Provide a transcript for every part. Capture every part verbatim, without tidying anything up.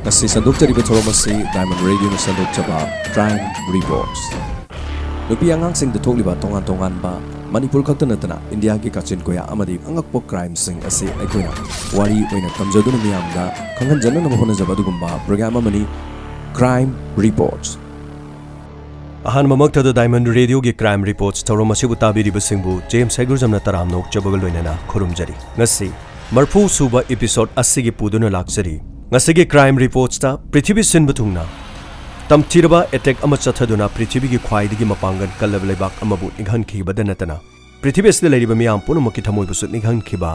ꯑꯁꯤ ꯁꯟꯗꯣꯛꯆꯔꯤꯕ ꯊꯧꯔꯝ ꯑꯁꯤ Diamond Radioꯅ ꯁꯟꯗꯣꯛꯆꯕ Crime Reports꯫ ꯅꯨꯄꯤ ꯑꯉꯥꯡꯁꯤꯡꯗ ꯊꯣꯛꯂꯤꯕ ꯇꯣꯉꯥꯟ ꯇꯣꯉꯥꯟꯕ, ꯃꯅꯤꯄꯨꯔ ꯈꯛꯇ ꯅꯠꯇꯅ ꯏꯟꯗꯤꯌꯥꯒꯤ ꯀꯥꯆꯤꯟ ꯀꯣꯌꯥ ꯑꯃꯗꯤ ꯑꯉꯛꯄ crimeꯁꯤꯡ ꯑꯁꯤ ꯑꯩꯈꯣꯏꯅ ꯋꯥꯔꯤ ꯑꯣꯏꯅ ꯇꯝꯖꯗꯨꯅ ꯃꯤꯌꯥꯝꯗ ꯈꯪꯍꯟꯖꯅꯅꯕ ꯍꯣꯠꯅꯖꯕ ꯑꯗꯨꯒꯨꯝꯕ program ꯑꯃꯅꯤ Crime Reports꯫ ꯑꯍꯥꯟꯕꯃꯛꯇꯗ Diamond Radioꯒꯤ Crime Reports ꯊꯧꯔꯝ ꯑꯁꯤꯕꯨ ꯇꯥꯕꯤꯔꯤꯕꯁꯤꯡꯕꯨ ꯖꯦꯝꯁ ꯍꯩꯒ꯭ꯔꯨꯖꯝꯅ ꯇꯔꯥꯝꯅ ꯑꯣꯛꯆꯕꯒ ꯂꯣꯏꯅꯅ ꯈꯨꯔꯨꯝꯖꯔꯤ꯫ ꯉꯁꯤ ꯃꯔꯐꯨ ꯁꯨꯕ episode ꯑꯁꯤꯒꯤ ꯄꯨꯗꯨꯅ ꯂꯥꯛꯆꯔꯤ꯫ ꯉꯁꯤꯒꯤ Crime Reportsꯇ ꯄ꯭ꯔꯤꯊꯤꯕꯤ ꯁꯤꯟꯕ ꯊꯨꯡꯅ ꯇꯝꯊꯤꯔꯕ attack ꯑꯃ ꯆꯠꯊꯗꯨꯅ ꯄ꯭ꯔꯤꯊꯤꯕꯤꯒꯤ ꯈ꯭ꯋꯥꯏꯗꯒꯤ ꯃꯄꯥꯡꯒꯜ ꯀꯜꯂꯕ ꯂꯩꯕꯥꯛ ꯑꯃꯕꯨ ꯅꯤꯡꯍꯟꯈꯤꯕꯗ ꯅꯠꯇꯅ ꯄ꯭ꯔꯤꯊꯤꯕꯤ ꯑꯁꯤꯗ ꯂꯩꯔꯤꯕ ꯃꯤꯌꯥꯝ ꯄꯨꯝꯅꯃꯛꯀꯤ ꯊꯃꯣꯏꯕꯨꯁꯨ ꯅꯤꯡꯍꯟꯈꯤꯕ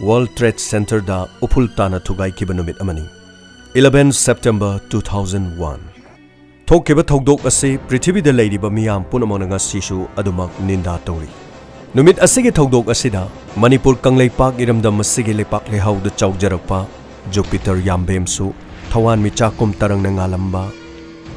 World Trade Centerꯗ ꯎꯐꯨꯜ ꯇꯥꯅ ꯊꯨꯒꯥꯏꯈꯤꯕ ꯅꯨꯃꯤꯠ ꯑꯃꯅꯤ꯫ Eleven September two thousand one꯫ ꯊꯣꯛꯈꯤꯕ ꯊꯧꯗꯣꯛ ꯑꯁꯤ ꯄ꯭ꯔꯤꯊꯤꯕꯤꯗ ꯂꯩꯔꯤꯕ ꯃꯤꯌꯥꯝ ꯄꯨꯝꯅꯃꯛꯅ ꯉꯁꯤꯁꯨ ꯑꯗꯨꯃꯛ ꯅꯤꯟꯗꯥ ꯇꯧꯔꯤ꯫ ꯅꯨꯃꯤꯠ ꯑꯁꯤꯒꯤ ꯊꯧꯗꯣꯛ ꯑꯁꯤꯗ ꯃꯅꯤꯄꯨꯔ ꯀꯪꯂꯩꯄꯥꯛ ꯏꯔꯝꯗꯝ ꯑꯁꯤꯒꯤ ꯂꯩꯄꯥꯛ ꯂꯩꯍꯥꯎꯗ ꯆꯥꯎꯖꯔꯛꯄ ꯖꯨꯄꯤꯇꯔ ꯌꯥꯝꯕꯦꯝꯁꯨ, ꯊꯋꯥꯟꯃꯤꯆꯥꯛꯀꯨꯝ ꯇꯔꯪꯅ ꯉꯥꯜꯂꯝꯕ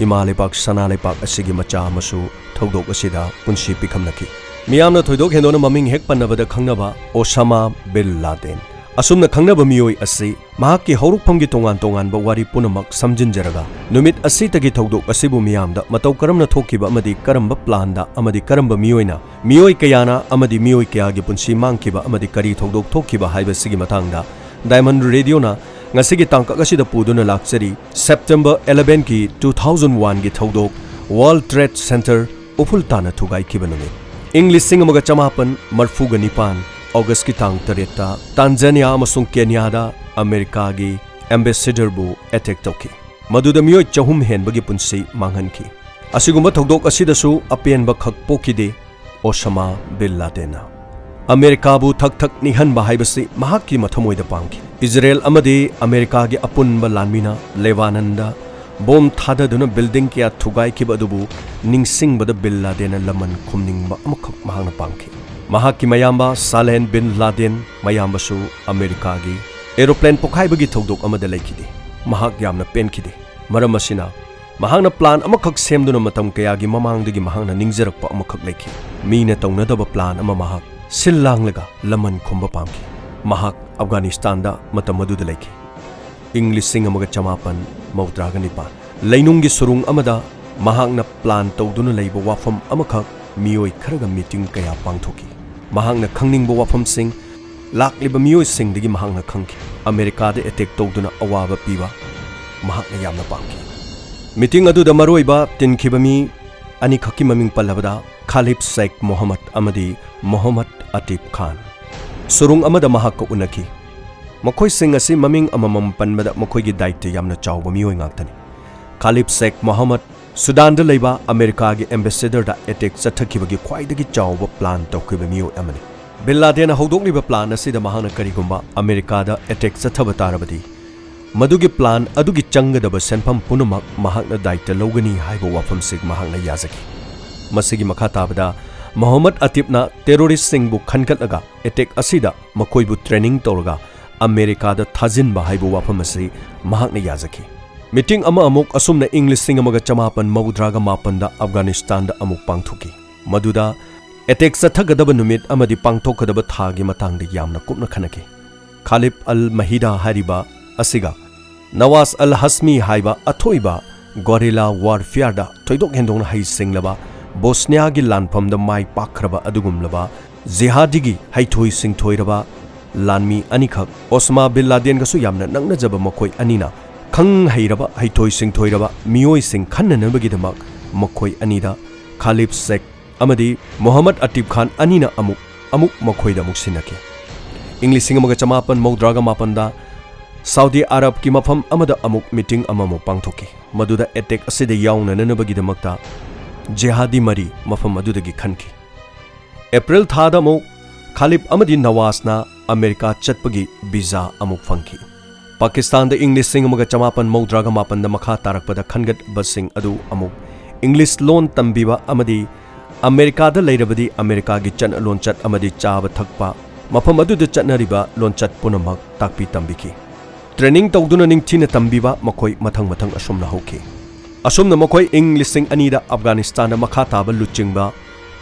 ꯏꯃꯥ ꯂꯩꯄꯥꯛ ꯁꯅꯥ ꯂꯩꯄꯥꯛ ꯑꯁꯤꯒꯤ ꯃꯆꯥ ꯑꯃꯁꯨ ꯊꯧꯗꯣꯛ ꯑꯁꯤꯗ ꯄꯨꯟꯁꯤ ꯄꯤꯈꯝꯅꯈꯤ꯫ ꯃꯤꯌꯥꯝꯅ ꯊꯣꯏꯗꯣꯛ ꯍꯦꯟꯗꯣꯛꯅ ꯃꯃꯤꯡ ꯍꯦꯛ ꯄꯟꯅꯕꯗ ꯈꯪꯅꯕ ꯑꯣꯁꯥꯃꯥ ꯕꯤꯟ ꯂꯥꯗꯦꯟ꯫ ꯑꯁꯨꯝꯅ ꯈꯪꯅꯕ ꯃꯤꯑꯣꯏ ꯑꯁꯤ ꯃꯍꯥꯛꯀꯤ ꯍꯧꯔꯛꯐꯝꯒꯤ ꯇꯣꯉꯥꯟ ꯇꯣꯉꯥꯟꯕ ꯋꯥꯔꯤ ꯄꯨꯝꯅꯃꯛ ꯁꯝꯖꯤꯟꯖꯔꯒ, ꯅꯨꯃꯤꯠ ꯑꯁꯤꯗꯒꯤ ꯊꯧꯗꯣꯛ ꯑꯁꯤꯕꯨ ꯃꯤꯌꯥꯝꯗ ꯃꯇꯧ ꯀꯔꯝꯅ ꯊꯣꯛꯈꯤꯕ ꯑꯃꯗꯤ ꯀꯔꯝꯕ planꯗ ꯑꯃꯗꯤ ꯀꯔꯝꯕ ꯃꯤꯑꯣꯏꯅ, ꯃꯤꯑꯣꯏ ꯀꯌꯥꯅ ꯑꯃꯗꯤ ꯃꯤꯑꯣꯏ ꯀꯌꯥꯒꯤ ꯄꯨꯟꯁꯤ ꯃꯥꯡꯈꯤꯕ ꯑꯃꯗꯤ ꯀꯔꯤ ꯊꯧꯗꯣꯛ ꯊꯣꯛꯈꯤꯕ ꯍꯥꯏꯕꯁꯤꯒꯤ ꯃꯇꯥꯡꯗ Diamond Radioꯅ ꯉꯁꯤꯒꯤ ꯇꯥꯡꯀꯛ ꯑꯁꯤꯗ ꯄꯨꯗꯨꯅ ꯂꯥꯛꯆꯔꯤ꯫ September elevenꯒꯤ two thousand oneꯒꯤ ꯊꯧꯗꯣꯛ, World Trade Center ꯎꯐꯨꯜ ꯇꯥꯅ ꯊꯨꯒꯥꯏꯈꯤꯕ ꯅꯨꯃꯤꯠ꯫ ꯏꯪ ꯂꯤꯁꯤꯡ ꯑꯃꯒ ꯆꯃꯥꯄꯟ ꯃꯔꯐꯨꯒ ꯅꯤꯄꯥꯟ Augustꯀꯤ ꯇꯥꯡ ꯇꯔꯦꯠꯇ ꯇꯥꯟꯖꯥꯅꯤꯌꯥ ꯑꯃꯁꯨꯡ ꯀꯦꯅꯤꯌꯥꯗ ꯑꯃꯦꯔꯤꯀꯥꯒꯤ ambassadorꯕꯨ attack ꯇꯧꯈꯤ꯫ ꯃꯗꯨꯗ ꯃꯤꯑꯣꯏ ꯆꯍꯨꯝ ꯍꯦꯟꯕꯒꯤ ꯄꯨꯟꯁꯤ ꯃꯥꯡꯍꯟꯈꯤ꯫ ꯑꯁꯤꯒꯨꯝꯕ ꯊꯧꯗꯣꯛ ꯑꯁꯤꯗꯁꯨ ꯑꯄꯦꯟꯕ ꯈꯛ ꯄꯣꯛꯈꯤꯗꯦ ꯑꯣꯁꯥꯃꯥ ꯕꯤꯟ ꯂꯥꯗꯦꯟꯅ꯫ ꯑꯃꯦꯔꯤꯀꯥꯕꯨ ꯊꯛ ꯊꯛ ꯅꯤꯛꯍꯟꯕ ꯍꯥꯏꯕꯁꯤ ꯃꯍꯥꯛꯀꯤ ꯃꯊꯃꯣꯏꯗ ꯄꯥꯟꯈꯤ꯫ ꯏꯖꯔꯦꯜ ꯑꯃꯗꯤ ꯑꯃꯦꯔꯤꯀꯥꯒꯤ ꯑꯄꯨꯟꯕ ꯂꯥꯟꯃꯤꯅ ꯂꯦꯕꯥꯅꯟꯗ ꯕꯣꯝ ꯊꯥꯗꯗꯨꯅ building ꯀꯌꯥ ꯊꯨꯒꯥꯏꯈꯤꯕ ꯑꯗꯨꯕꯨ ꯅꯤꯡꯁꯤꯡꯕꯗ ꯕꯤꯟ ꯂꯥꯗꯦꯟꯅ ꯂꯃꯟ ꯈꯨꯝꯅꯤꯡꯕ ꯑꯃꯈꯛ ꯃꯍꯥꯛꯅ ꯄꯥꯝꯈꯤ꯫ ꯃꯍꯥꯛꯀꯤ ꯃꯌꯥꯝꯕ ꯁꯥꯂꯦꯟ ꯕꯤꯟ ꯂꯥꯗꯦꯟ ꯃꯌꯥꯝꯕꯁꯨ ꯑꯃꯦꯔꯤꯀꯥꯒꯤ aeroplane ꯄꯣꯈꯥꯏꯕꯒꯤ ꯊꯧꯗꯣꯛ ꯑꯃꯗ ꯂꯩꯈꯤꯗꯦ꯫ ꯃꯍꯥꯛ ꯌꯥꯝꯅ ꯄꯦꯟꯈꯤꯗꯦ꯫ ꯃꯔꯝ ꯑꯁꯤꯅ, ꯃꯍꯥꯛꯅ plan ꯑꯃꯈꯛ ꯁꯦꯝꯗꯨꯅ ꯃꯇꯝ ꯀꯌꯥꯒꯤ ꯃꯃꯥꯡꯗꯒꯤ ꯃꯍꯥꯛꯅ ꯅꯤꯡꯖꯔꯛꯄ ꯑꯃꯈꯛ ꯂꯩꯈꯤ꯫ ꯃꯤꯅ ꯇꯧꯅꯗꯕ plan ꯑꯃ ꯃꯍꯥꯛ ꯁꯤꯜ ꯂꯥꯡꯂꯒ ꯂꯃꯟ ꯈꯨꯝꯕ ꯄꯥꯝꯈꯤ꯫ ꯃꯍꯥꯛ ꯑꯐꯒꯥꯅꯤꯁꯇꯥꯟꯗ ꯃꯇꯝ ꯑꯗꯨꯗ ꯂꯩꯈꯤ꯫ ꯏꯪ ꯂꯤꯁꯤꯡ ꯑꯃꯒ ꯆꯃꯥꯄꯟ ꯃꯧꯗ꯭ꯔꯥꯒ ꯅꯤꯄꯥꯟ꯫ ꯂꯩꯅꯨꯡꯒꯤ ꯁꯨꯔꯨꯡ ꯑꯃꯗ ꯃꯍꯥꯛꯅ plan ꯇꯧꯗꯨꯅ ꯂꯩꯕ ꯋꯥꯐꯝ ꯑꯃꯈꯛ ꯃꯤꯑꯣꯏ ꯈꯔꯒ meeting ꯀꯌꯥ ꯄꯥꯡꯊꯣꯛꯈꯤ꯫ ꯃꯍꯥꯛꯅ ꯈꯪꯅꯤꯡꯕ ꯋꯥꯐꯝꯁꯤꯡ ꯂꯥꯛꯂꯤꯕ ꯃꯤꯑꯣꯏꯁꯤꯡꯗꯒꯤ ꯃꯍꯥꯛꯅ ꯈꯪꯈꯤ꯫ ꯑꯃꯦꯔꯤꯀꯥꯗ attack ꯇꯧꯗꯨꯅ ꯑꯋꯥꯕ ꯄꯤꯕ ꯃꯍꯥꯛꯅ ꯌꯥꯝꯅ ꯄꯥꯝꯈꯤ꯫ Meeting ꯑꯗꯨꯗ ꯃꯔꯨꯑꯣꯏꯕ ꯇꯤꯟꯈꯤꯕ ꯃꯤ ꯑꯅꯤꯈꯛꯀꯤ ꯃꯃꯤꯡ ꯄꯜꯂꯕꯗ, ꯈꯥꯂꯤꯕ ꯁꯦꯈ ꯃꯣꯍꯝꯃꯗ ꯑꯃꯗꯤ ꯃꯣꯍꯝꯃꯗ ꯑꯇꯤꯐ ꯈꯥꯟ꯫ ꯁꯨꯔꯨꯡ ꯑꯃꯗ ꯃꯍꯥꯛꯀ ꯎꯅꯈꯤ꯫ ꯃꯈꯣꯏꯁꯤꯡ ꯑꯁꯤ ꯃꯃꯤꯡ ꯑꯃꯃꯝ ꯄꯟꯕꯗ ꯃꯈꯣꯏꯒꯤ ꯗꯥꯏꯇ ꯌꯥꯝꯅ ꯆꯥꯎꯕ ꯃꯤꯑꯣꯏ ꯉꯥꯛꯇꯅꯤ꯫ ꯈꯥꯂꯤꯕ ꯁꯦꯈ ꯃꯣꯍꯝꯃꯗ ꯁꯨꯗꯥꯟꯗ ꯂꯩꯕ ꯑꯃꯦꯔꯤꯀꯥꯒꯤ ambassadorꯗ attack ꯆꯠꯊꯈꯤꯕꯒꯤ ꯈ꯭ꯋꯥꯏꯗꯒꯤ ꯆꯥꯎꯕ plan ꯇꯧꯈꯤꯕ ꯃꯤꯑꯣꯏ ꯑꯃꯅꯤ꯫ ꯕꯤꯟ ꯂꯥꯗꯦꯟꯅ ꯍꯧꯗꯣꯛꯂꯤꯕ plan ꯑꯁꯤꯗ ꯃꯍꯥꯛꯅ ꯀꯔꯤꯒꯨꯝꯕ ꯑꯃꯦꯔꯤꯀꯥꯗ attack ꯆꯠꯊꯕ ꯇꯥꯔꯕꯗꯤ, ꯃꯗꯨꯒꯤ plan ꯑꯗꯨꯒꯤ ꯆꯪꯒꯗꯕ ꯁꯦꯟꯐꯝ ꯄꯨꯝꯅꯃꯛ ꯃꯍꯥꯛꯅ ꯗꯥꯏꯇ ꯂꯧꯒꯅꯤ ꯍꯥꯏꯕ ꯋꯥꯐꯝꯁꯤ ꯃꯍꯥꯛꯅ ꯌꯥꯖꯈꯤ꯫ ꯃꯁꯤꯒꯤ ꯃꯈꯥ ꯇꯥꯕꯗ ꯃꯣꯍꯝꯃꯗ ꯑꯇꯤꯐꯅ terroristꯁꯤꯡꯕꯨ ꯈꯟꯒꯠꯂꯒ attack ꯑꯁꯤꯗ ꯃꯈꯣꯏꯕꯨ training ꯇꯧꯔꯒ ꯑꯃꯦꯔꯤꯀꯥꯗ ꯊꯥꯖꯤꯟꯕ ꯍꯥꯏꯕ ꯋꯥꯐꯝ ꯑꯁꯤ ꯃꯍꯥꯛꯅ ꯌꯥꯖꯈꯤ꯫ Meeting ꯑꯃ ꯑꯃꯨꯛ ꯑꯁꯨꯝꯅ ꯏꯪ ꯂꯤꯁꯤꯡ ꯑꯃꯒ ꯆꯃꯥꯄꯟ ꯃꯧꯗ꯭ꯔꯥꯒ ꯃꯥꯄꯟꯗ ꯑꯐꯒꯥꯅꯤꯁꯇꯥꯟꯗ ꯑꯃꯨꯛ ꯄꯥꯡꯊꯣꯛꯈꯤ꯫ ꯃꯗꯨꯗ attack ꯆꯠꯊꯒꯗꯕ ꯅꯨꯃꯤꯠ ꯑꯃꯗꯤ ꯄꯥꯡꯊꯣꯛꯀꯗꯕ ꯊꯥꯒꯤ ꯃꯇꯥꯡꯗ ꯌꯥꯝꯅ ꯀꯨꯞꯅ ꯈꯟꯅꯈꯤ꯫ ꯈꯥꯂꯤꯕ ꯑꯜ ꯃꯍꯤꯗꯥ ꯍꯥꯏꯔꯤꯕ ꯑꯁꯤꯒ ꯅꯋꯥꯖ ꯑꯜ ꯍꯁꯃꯤ ꯍꯥꯏꯕ ꯑꯊꯣꯏꯕ guerrilla warfareꯗ ꯊꯣꯏꯗꯣꯛ ꯍꯦꯟꯗꯣꯛꯅ ꯍꯩꯁꯤꯡꯂꯕ, ꯕꯣꯁꯅꯤꯌꯥꯒꯤ ꯂꯥꯟꯐꯝꯗ ꯃꯥꯏ ꯄꯥꯛꯈ꯭ꯔꯕ ꯑꯗꯨꯒꯨꯝꯂꯕ ꯖꯤꯍꯥꯗꯤꯒꯤ ꯍꯩꯊꯣꯏ ꯁꯤꯡꯊꯣꯏꯔꯕ ꯂꯥꯟꯃꯤ ꯑꯅꯤꯈꯛ, ꯑꯣꯁꯃꯥ ꯕꯤꯟ ꯂꯥꯗꯦꯟꯒꯁꯨ ꯌꯥꯝꯅ ꯅꯛꯅꯖꯕ ꯃꯈꯣꯏ ꯑꯅꯤꯅ ꯈꯪ ꯍꯩꯔꯕ, ꯍꯩꯊꯣꯏ ꯁꯤꯡꯊꯣꯏꯔꯕ ꯃꯤꯑꯣꯏꯁꯤꯡ ꯈꯟꯅꯅꯕꯒꯤꯗꯃꯛ ꯃꯈꯣꯏ ꯑꯅꯤꯗ ꯈꯥꯂꯤꯕ ꯁꯦꯈ ꯑꯃꯗꯤ ꯃꯣꯍꯝꯃꯗ ꯑꯇꯤꯐ ꯈꯥꯟ ꯑꯅꯤꯅ ꯑꯃꯨꯛ ꯑꯃꯨꯛ ꯃꯈꯣꯏꯗ ꯑꯃꯨꯛ ꯁꯤꯟꯅꯈꯤ꯫ ꯏꯪ ꯂꯤꯁꯤꯡ ꯑꯃꯒ ꯆꯃꯥꯄꯟ ꯃꯧꯗ꯭ꯔꯥꯒ ꯃꯥꯄꯟꯗ ꯁꯥꯎꯗꯤ ꯑꯔꯕꯀꯤ ꯃꯐꯝ ꯑꯃꯗ ꯑꯃꯨꯛ meeting ꯑꯃꯃꯨꯛ ꯄꯥꯡꯊꯣꯛꯈꯤ꯫ ꯃꯗꯨꯗ attack ꯑꯁꯤꯗ ꯌꯥꯎꯅꯅꯕꯒꯤꯗꯃꯛꯇ ꯖꯤꯍꯥꯗꯤ ꯃꯔꯤ ꯃꯐꯝ ꯑꯗꯨꯗꯒꯤ ꯈꯟꯈꯤ꯫ ꯑꯦꯄ꯭ꯔꯤꯜ ꯊꯥꯗ ꯑꯃꯨꯛ ꯈꯥꯂꯤꯕ ꯑꯃꯗꯤ ꯅꯋꯥꯖꯅ ꯑꯃꯦꯔꯤꯀꯥ ꯆꯠꯄꯒꯤ visa ꯑꯃꯨꯛ ꯐꯪꯈꯤ꯫ ꯄꯥꯀꯤꯁꯇꯥꯟꯗ ꯏꯪ ꯂꯤꯁꯤꯡ ꯑꯃꯒ ꯆꯃꯥꯄꯟ ꯃꯧꯗ꯭ꯔꯥꯒ ꯃꯥꯄꯟꯗ ꯃꯈꯥ ꯇꯥꯔꯛꯄꯗ ꯈꯟꯒꯠꯄꯁꯤꯡ ꯑꯗꯨ ꯑꯃꯨꯛ ꯏꯪꯂꯤꯁ ꯂꯣꯟ ꯇꯝꯕꯤꯕ ꯑꯃꯗꯤ ꯑꯃꯦꯔꯤꯀꯥꯗ ꯂꯩꯔꯕꯗꯤ ꯑꯃꯦꯔꯤꯀꯥꯒꯤ ꯆꯠꯅ ꯂꯣꯟꯆꯠ ꯑꯃꯗꯤ ꯆꯥꯕ ꯊꯛꯄ, ꯃꯐꯝ ꯑꯗꯨꯗ ꯆꯠꯅꯔꯤꯕ ꯂꯣꯟꯆꯠ ꯄꯨꯝꯅꯃꯛ ꯇꯥꯛꯄꯤ ꯇꯝꯕꯤꯈꯤ꯫ Training ꯇꯧꯗꯨꯅ ꯅꯤꯡꯊꯤꯅ ꯇꯝꯕꯤꯕ ꯃꯈꯣꯏ ꯃꯊꯪ ꯃꯊꯪ ꯑꯁꯨꯝꯅ ꯍꯧꯈꯤ꯫ ꯑꯁꯨꯝꯅ ꯃꯈꯣꯏ ꯏꯪ ꯂꯤꯁꯤꯡ ꯑꯅꯤꯗ ꯑꯐꯒꯥꯅꯤꯁꯇꯥꯟꯗ ꯃꯈꯥ ꯇꯥꯕ ꯂꯨꯆꯤꯡꯕ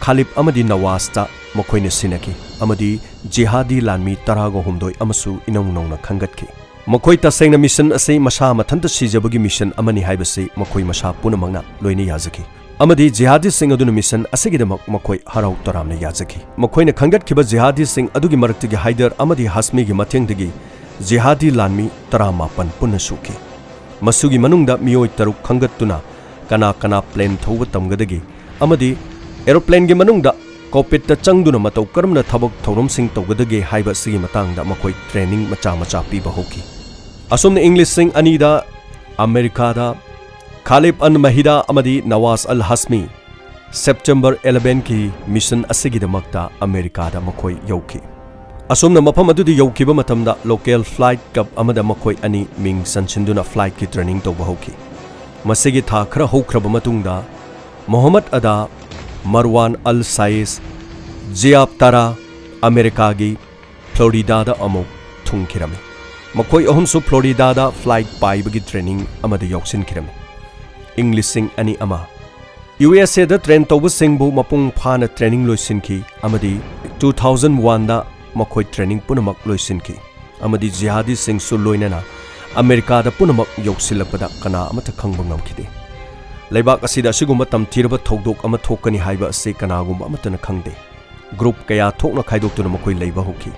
ꯈꯥꯂꯤꯕ ꯑꯃꯗꯤ ꯅꯋꯥꯖꯇ ꯃꯈꯣꯏꯅ ꯁꯤꯟꯅꯈꯤ ꯑꯃꯗꯤ ꯖꯤꯍꯥꯗꯤ ꯂꯥꯟꯃꯤ ꯇꯔꯥꯒ ꯍꯨꯝꯗꯣꯏ ꯑꯃꯁꯨ ꯏꯅꯧ ꯅꯧꯅ ꯈꯟꯒꯠꯈꯤ꯫ ꯃꯈꯣꯏ ꯇꯁꯦꯡꯅ ꯃꯤꯁꯟ ꯑꯁꯤ ꯃꯁꯥ ꯃꯊꯟꯇ ꯁꯤꯖꯕꯒꯤ ꯃꯤꯁꯟ ꯑꯃꯅꯤ ꯍꯥꯏꯕꯁꯤ ꯃꯈꯣꯏ ꯃꯁꯥ ꯄꯨꯝꯅꯃꯛꯅ ꯂꯣꯏꯅ ꯌꯥꯖꯈꯤ꯫ ꯑꯃꯗꯤ ꯖꯤꯍꯥꯗꯤꯁꯤꯡ ꯑꯗꯨꯅ ꯃꯤꯁꯟ ꯑꯁꯤꯒꯤꯗꯃꯛ ꯃꯈꯣꯏ ꯍꯔꯥꯎ ꯇꯔꯥꯝꯅ ꯌꯥꯖꯈꯤ꯫ ꯃꯈꯣꯏꯅ ꯈꯟꯒꯠꯈꯤꯕ ꯖꯤꯍꯥꯗꯤꯁꯤꯡ ꯑꯗꯨꯒꯤ ꯃꯔꯛꯇꯒꯤ ꯍꯥꯏꯗꯔ ꯑꯃꯗꯤ ꯍꯥꯁꯃꯤꯒꯤ ꯃꯇꯦꯡꯗꯒꯤ ꯖꯤꯍꯥꯗꯤ ꯂꯥꯟꯃꯤ ꯇꯔꯥꯃꯥꯄꯟ ꯄꯨꯟꯅ ꯁꯨꯈꯤ꯫ ꯃꯁꯤꯒꯤ ꯃꯅꯨꯡꯗ ꯃꯤꯑꯣꯏ ꯇꯔꯨꯛ ꯈꯟꯒꯠꯇꯨꯅ ꯀꯅꯥ ꯀꯅꯥ ꯄ꯭ꯂꯦꯟ ꯊꯧꯕ ꯇꯝꯒꯗꯒꯦ ꯑꯃꯗꯤ ꯑꯦꯔꯣꯄ꯭ꯂꯦꯟꯒꯤ ꯃꯅꯨꯡꯗ ꯀꯣꯛꯄꯤꯠꯇ ꯆꯪꯗꯨꯅ ꯃꯇꯧ ꯀꯔꯝꯅ ꯊꯕꯛ ꯊꯧꯔꯝꯁꯤꯡ ꯇꯧꯒꯗꯒꯦ ꯍꯥꯏꯕ ꯑꯁꯤꯒꯤ ꯃꯇꯥꯡꯗ ꯃꯈꯣꯏ ꯇ꯭ꯔꯦꯅꯤꯡ ꯃꯆꯥ ꯃꯆꯥ ꯄꯤꯕ ꯍꯧꯈꯤ꯫ ꯑꯁꯨꯝꯅ ꯏꯪ ꯂꯤꯁꯤꯡ ꯑꯅꯤꯗ ꯑꯃꯦꯔꯤꯀꯥꯗ ꯈꯥꯂꯤꯕ ꯑꯟ ꯃꯍꯤꯗꯥ ꯑꯃꯗꯤ ꯅꯋꯥꯖ ꯑꯜ ꯍꯥꯁꯃꯤ ꯁꯦꯞꯇꯦꯝꯕꯔ elevenꯒꯤ ꯃꯤꯁꯟ ꯑꯁꯤꯒꯤꯗꯃꯛꯇ ꯑꯃꯦꯔꯤꯀꯥꯗ ꯃꯈꯣꯏ ꯌꯧꯈꯤ꯫ ꯑꯁꯨꯝꯅ ꯃꯐꯝ ꯑꯗꯨꯗ ꯌꯧꯈꯤꯕ ꯃꯇꯝꯗ ꯂꯣꯀꯦꯜ ꯐ꯭ꯂꯥꯏꯠ ꯀꯞ ꯑꯃꯗ ꯃꯈꯣꯏ ꯑꯅꯤ ꯃꯤꯡ ꯆꯟꯁꯤꯟꯗꯨꯅ ꯐ꯭ꯂꯥꯏꯠꯀꯤ ꯇ꯭ꯔꯦꯅꯤꯡ ꯇꯧꯕ ꯍꯧꯈꯤ꯫ ꯃꯁꯤꯒꯤ ꯊꯥ ꯈꯔ ꯍꯧꯈ꯭ꯔꯕ ꯃꯇꯨꯡꯗ ꯃꯣꯍꯝꯃꯗ ꯑꯗꯥ, ꯃꯔꯋꯥꯟ ꯑꯜ ꯁꯥꯏꯁ, ꯖꯤꯌꯥꯕ ꯇꯥꯔꯥ ꯑꯃꯦꯔꯤꯀꯥꯒꯤ ꯐ꯭ꯂꯣꯔꯤꯗꯥꯗ ꯑꯃꯨꯛ ꯊꯨꯡꯈꯤꯔꯝꯃꯤ꯫ ꯃꯈꯣꯏ ꯑꯍꯨꯝꯁꯨ ꯐ꯭ꯂꯣꯔꯤꯗꯥꯗ ꯐ꯭ꯂꯥꯏꯠ ꯄꯥꯏꯕꯒꯤ ꯇ꯭ꯔꯦꯅꯤꯡ ꯑꯃꯗ ꯌꯥꯎꯁꯤꯟꯈꯤꯔꯝꯃꯤ꯫ ꯏꯪ ꯂꯤꯁꯤꯡ ꯑꯅꯤ ꯑꯃ, ꯌꯨ ꯑꯦꯁ ꯑꯦꯗ ꯇ꯭ꯔꯦꯟ ꯇꯧꯕꯁꯤꯡꯕꯨ ꯃꯄꯨꯡ ꯐꯥꯅ ꯇ꯭ꯔꯦꯅꯤꯡ ꯂꯣꯏꯁꯤꯟꯈꯤ ꯑꯃꯗꯤ two thousand oneꯗ ꯃꯈꯣꯏ ꯇ꯭ꯔꯦꯅꯤꯡ ꯄꯨꯝꯅꯃꯛ ꯂꯣꯏꯁꯤꯟꯈꯤ ꯑꯃꯗꯤ ꯖꯤꯍꯥꯗꯤꯁꯤꯡꯁꯨ ꯂꯣꯏꯅꯅ ꯑꯃꯦꯔꯤꯀꯥꯗ ꯄꯨꯝꯅꯃꯛ ꯌꯧꯁꯤꯜꯂꯛꯄꯗ ꯀꯅꯥ ꯑꯃꯠꯇ ꯈꯪꯕ ꯉꯝꯈꯤꯗꯦ꯫ ꯂꯩꯕꯥꯛ ꯑꯁꯤꯗ ꯑꯁꯤꯒꯨꯝꯕ ꯇꯝꯊꯤꯔꯕ ꯊꯧꯗꯣꯛ ꯑꯃ ꯊꯣꯛꯀꯅꯤ ꯍꯥꯏꯕ ꯑꯁꯤ ꯀꯅꯥꯒꯨꯝꯕ ꯑꯃꯠꯇꯅ ꯈꯪꯗꯦ꯫ ꯒ꯭ꯔꯨꯞ ꯀꯌꯥ ꯊꯣꯛꯅ ꯈꯥꯏꯗꯣꯛꯇꯨꯅ ꯃꯈꯣꯏ ꯂꯩꯕ ꯍꯧꯈꯤ꯫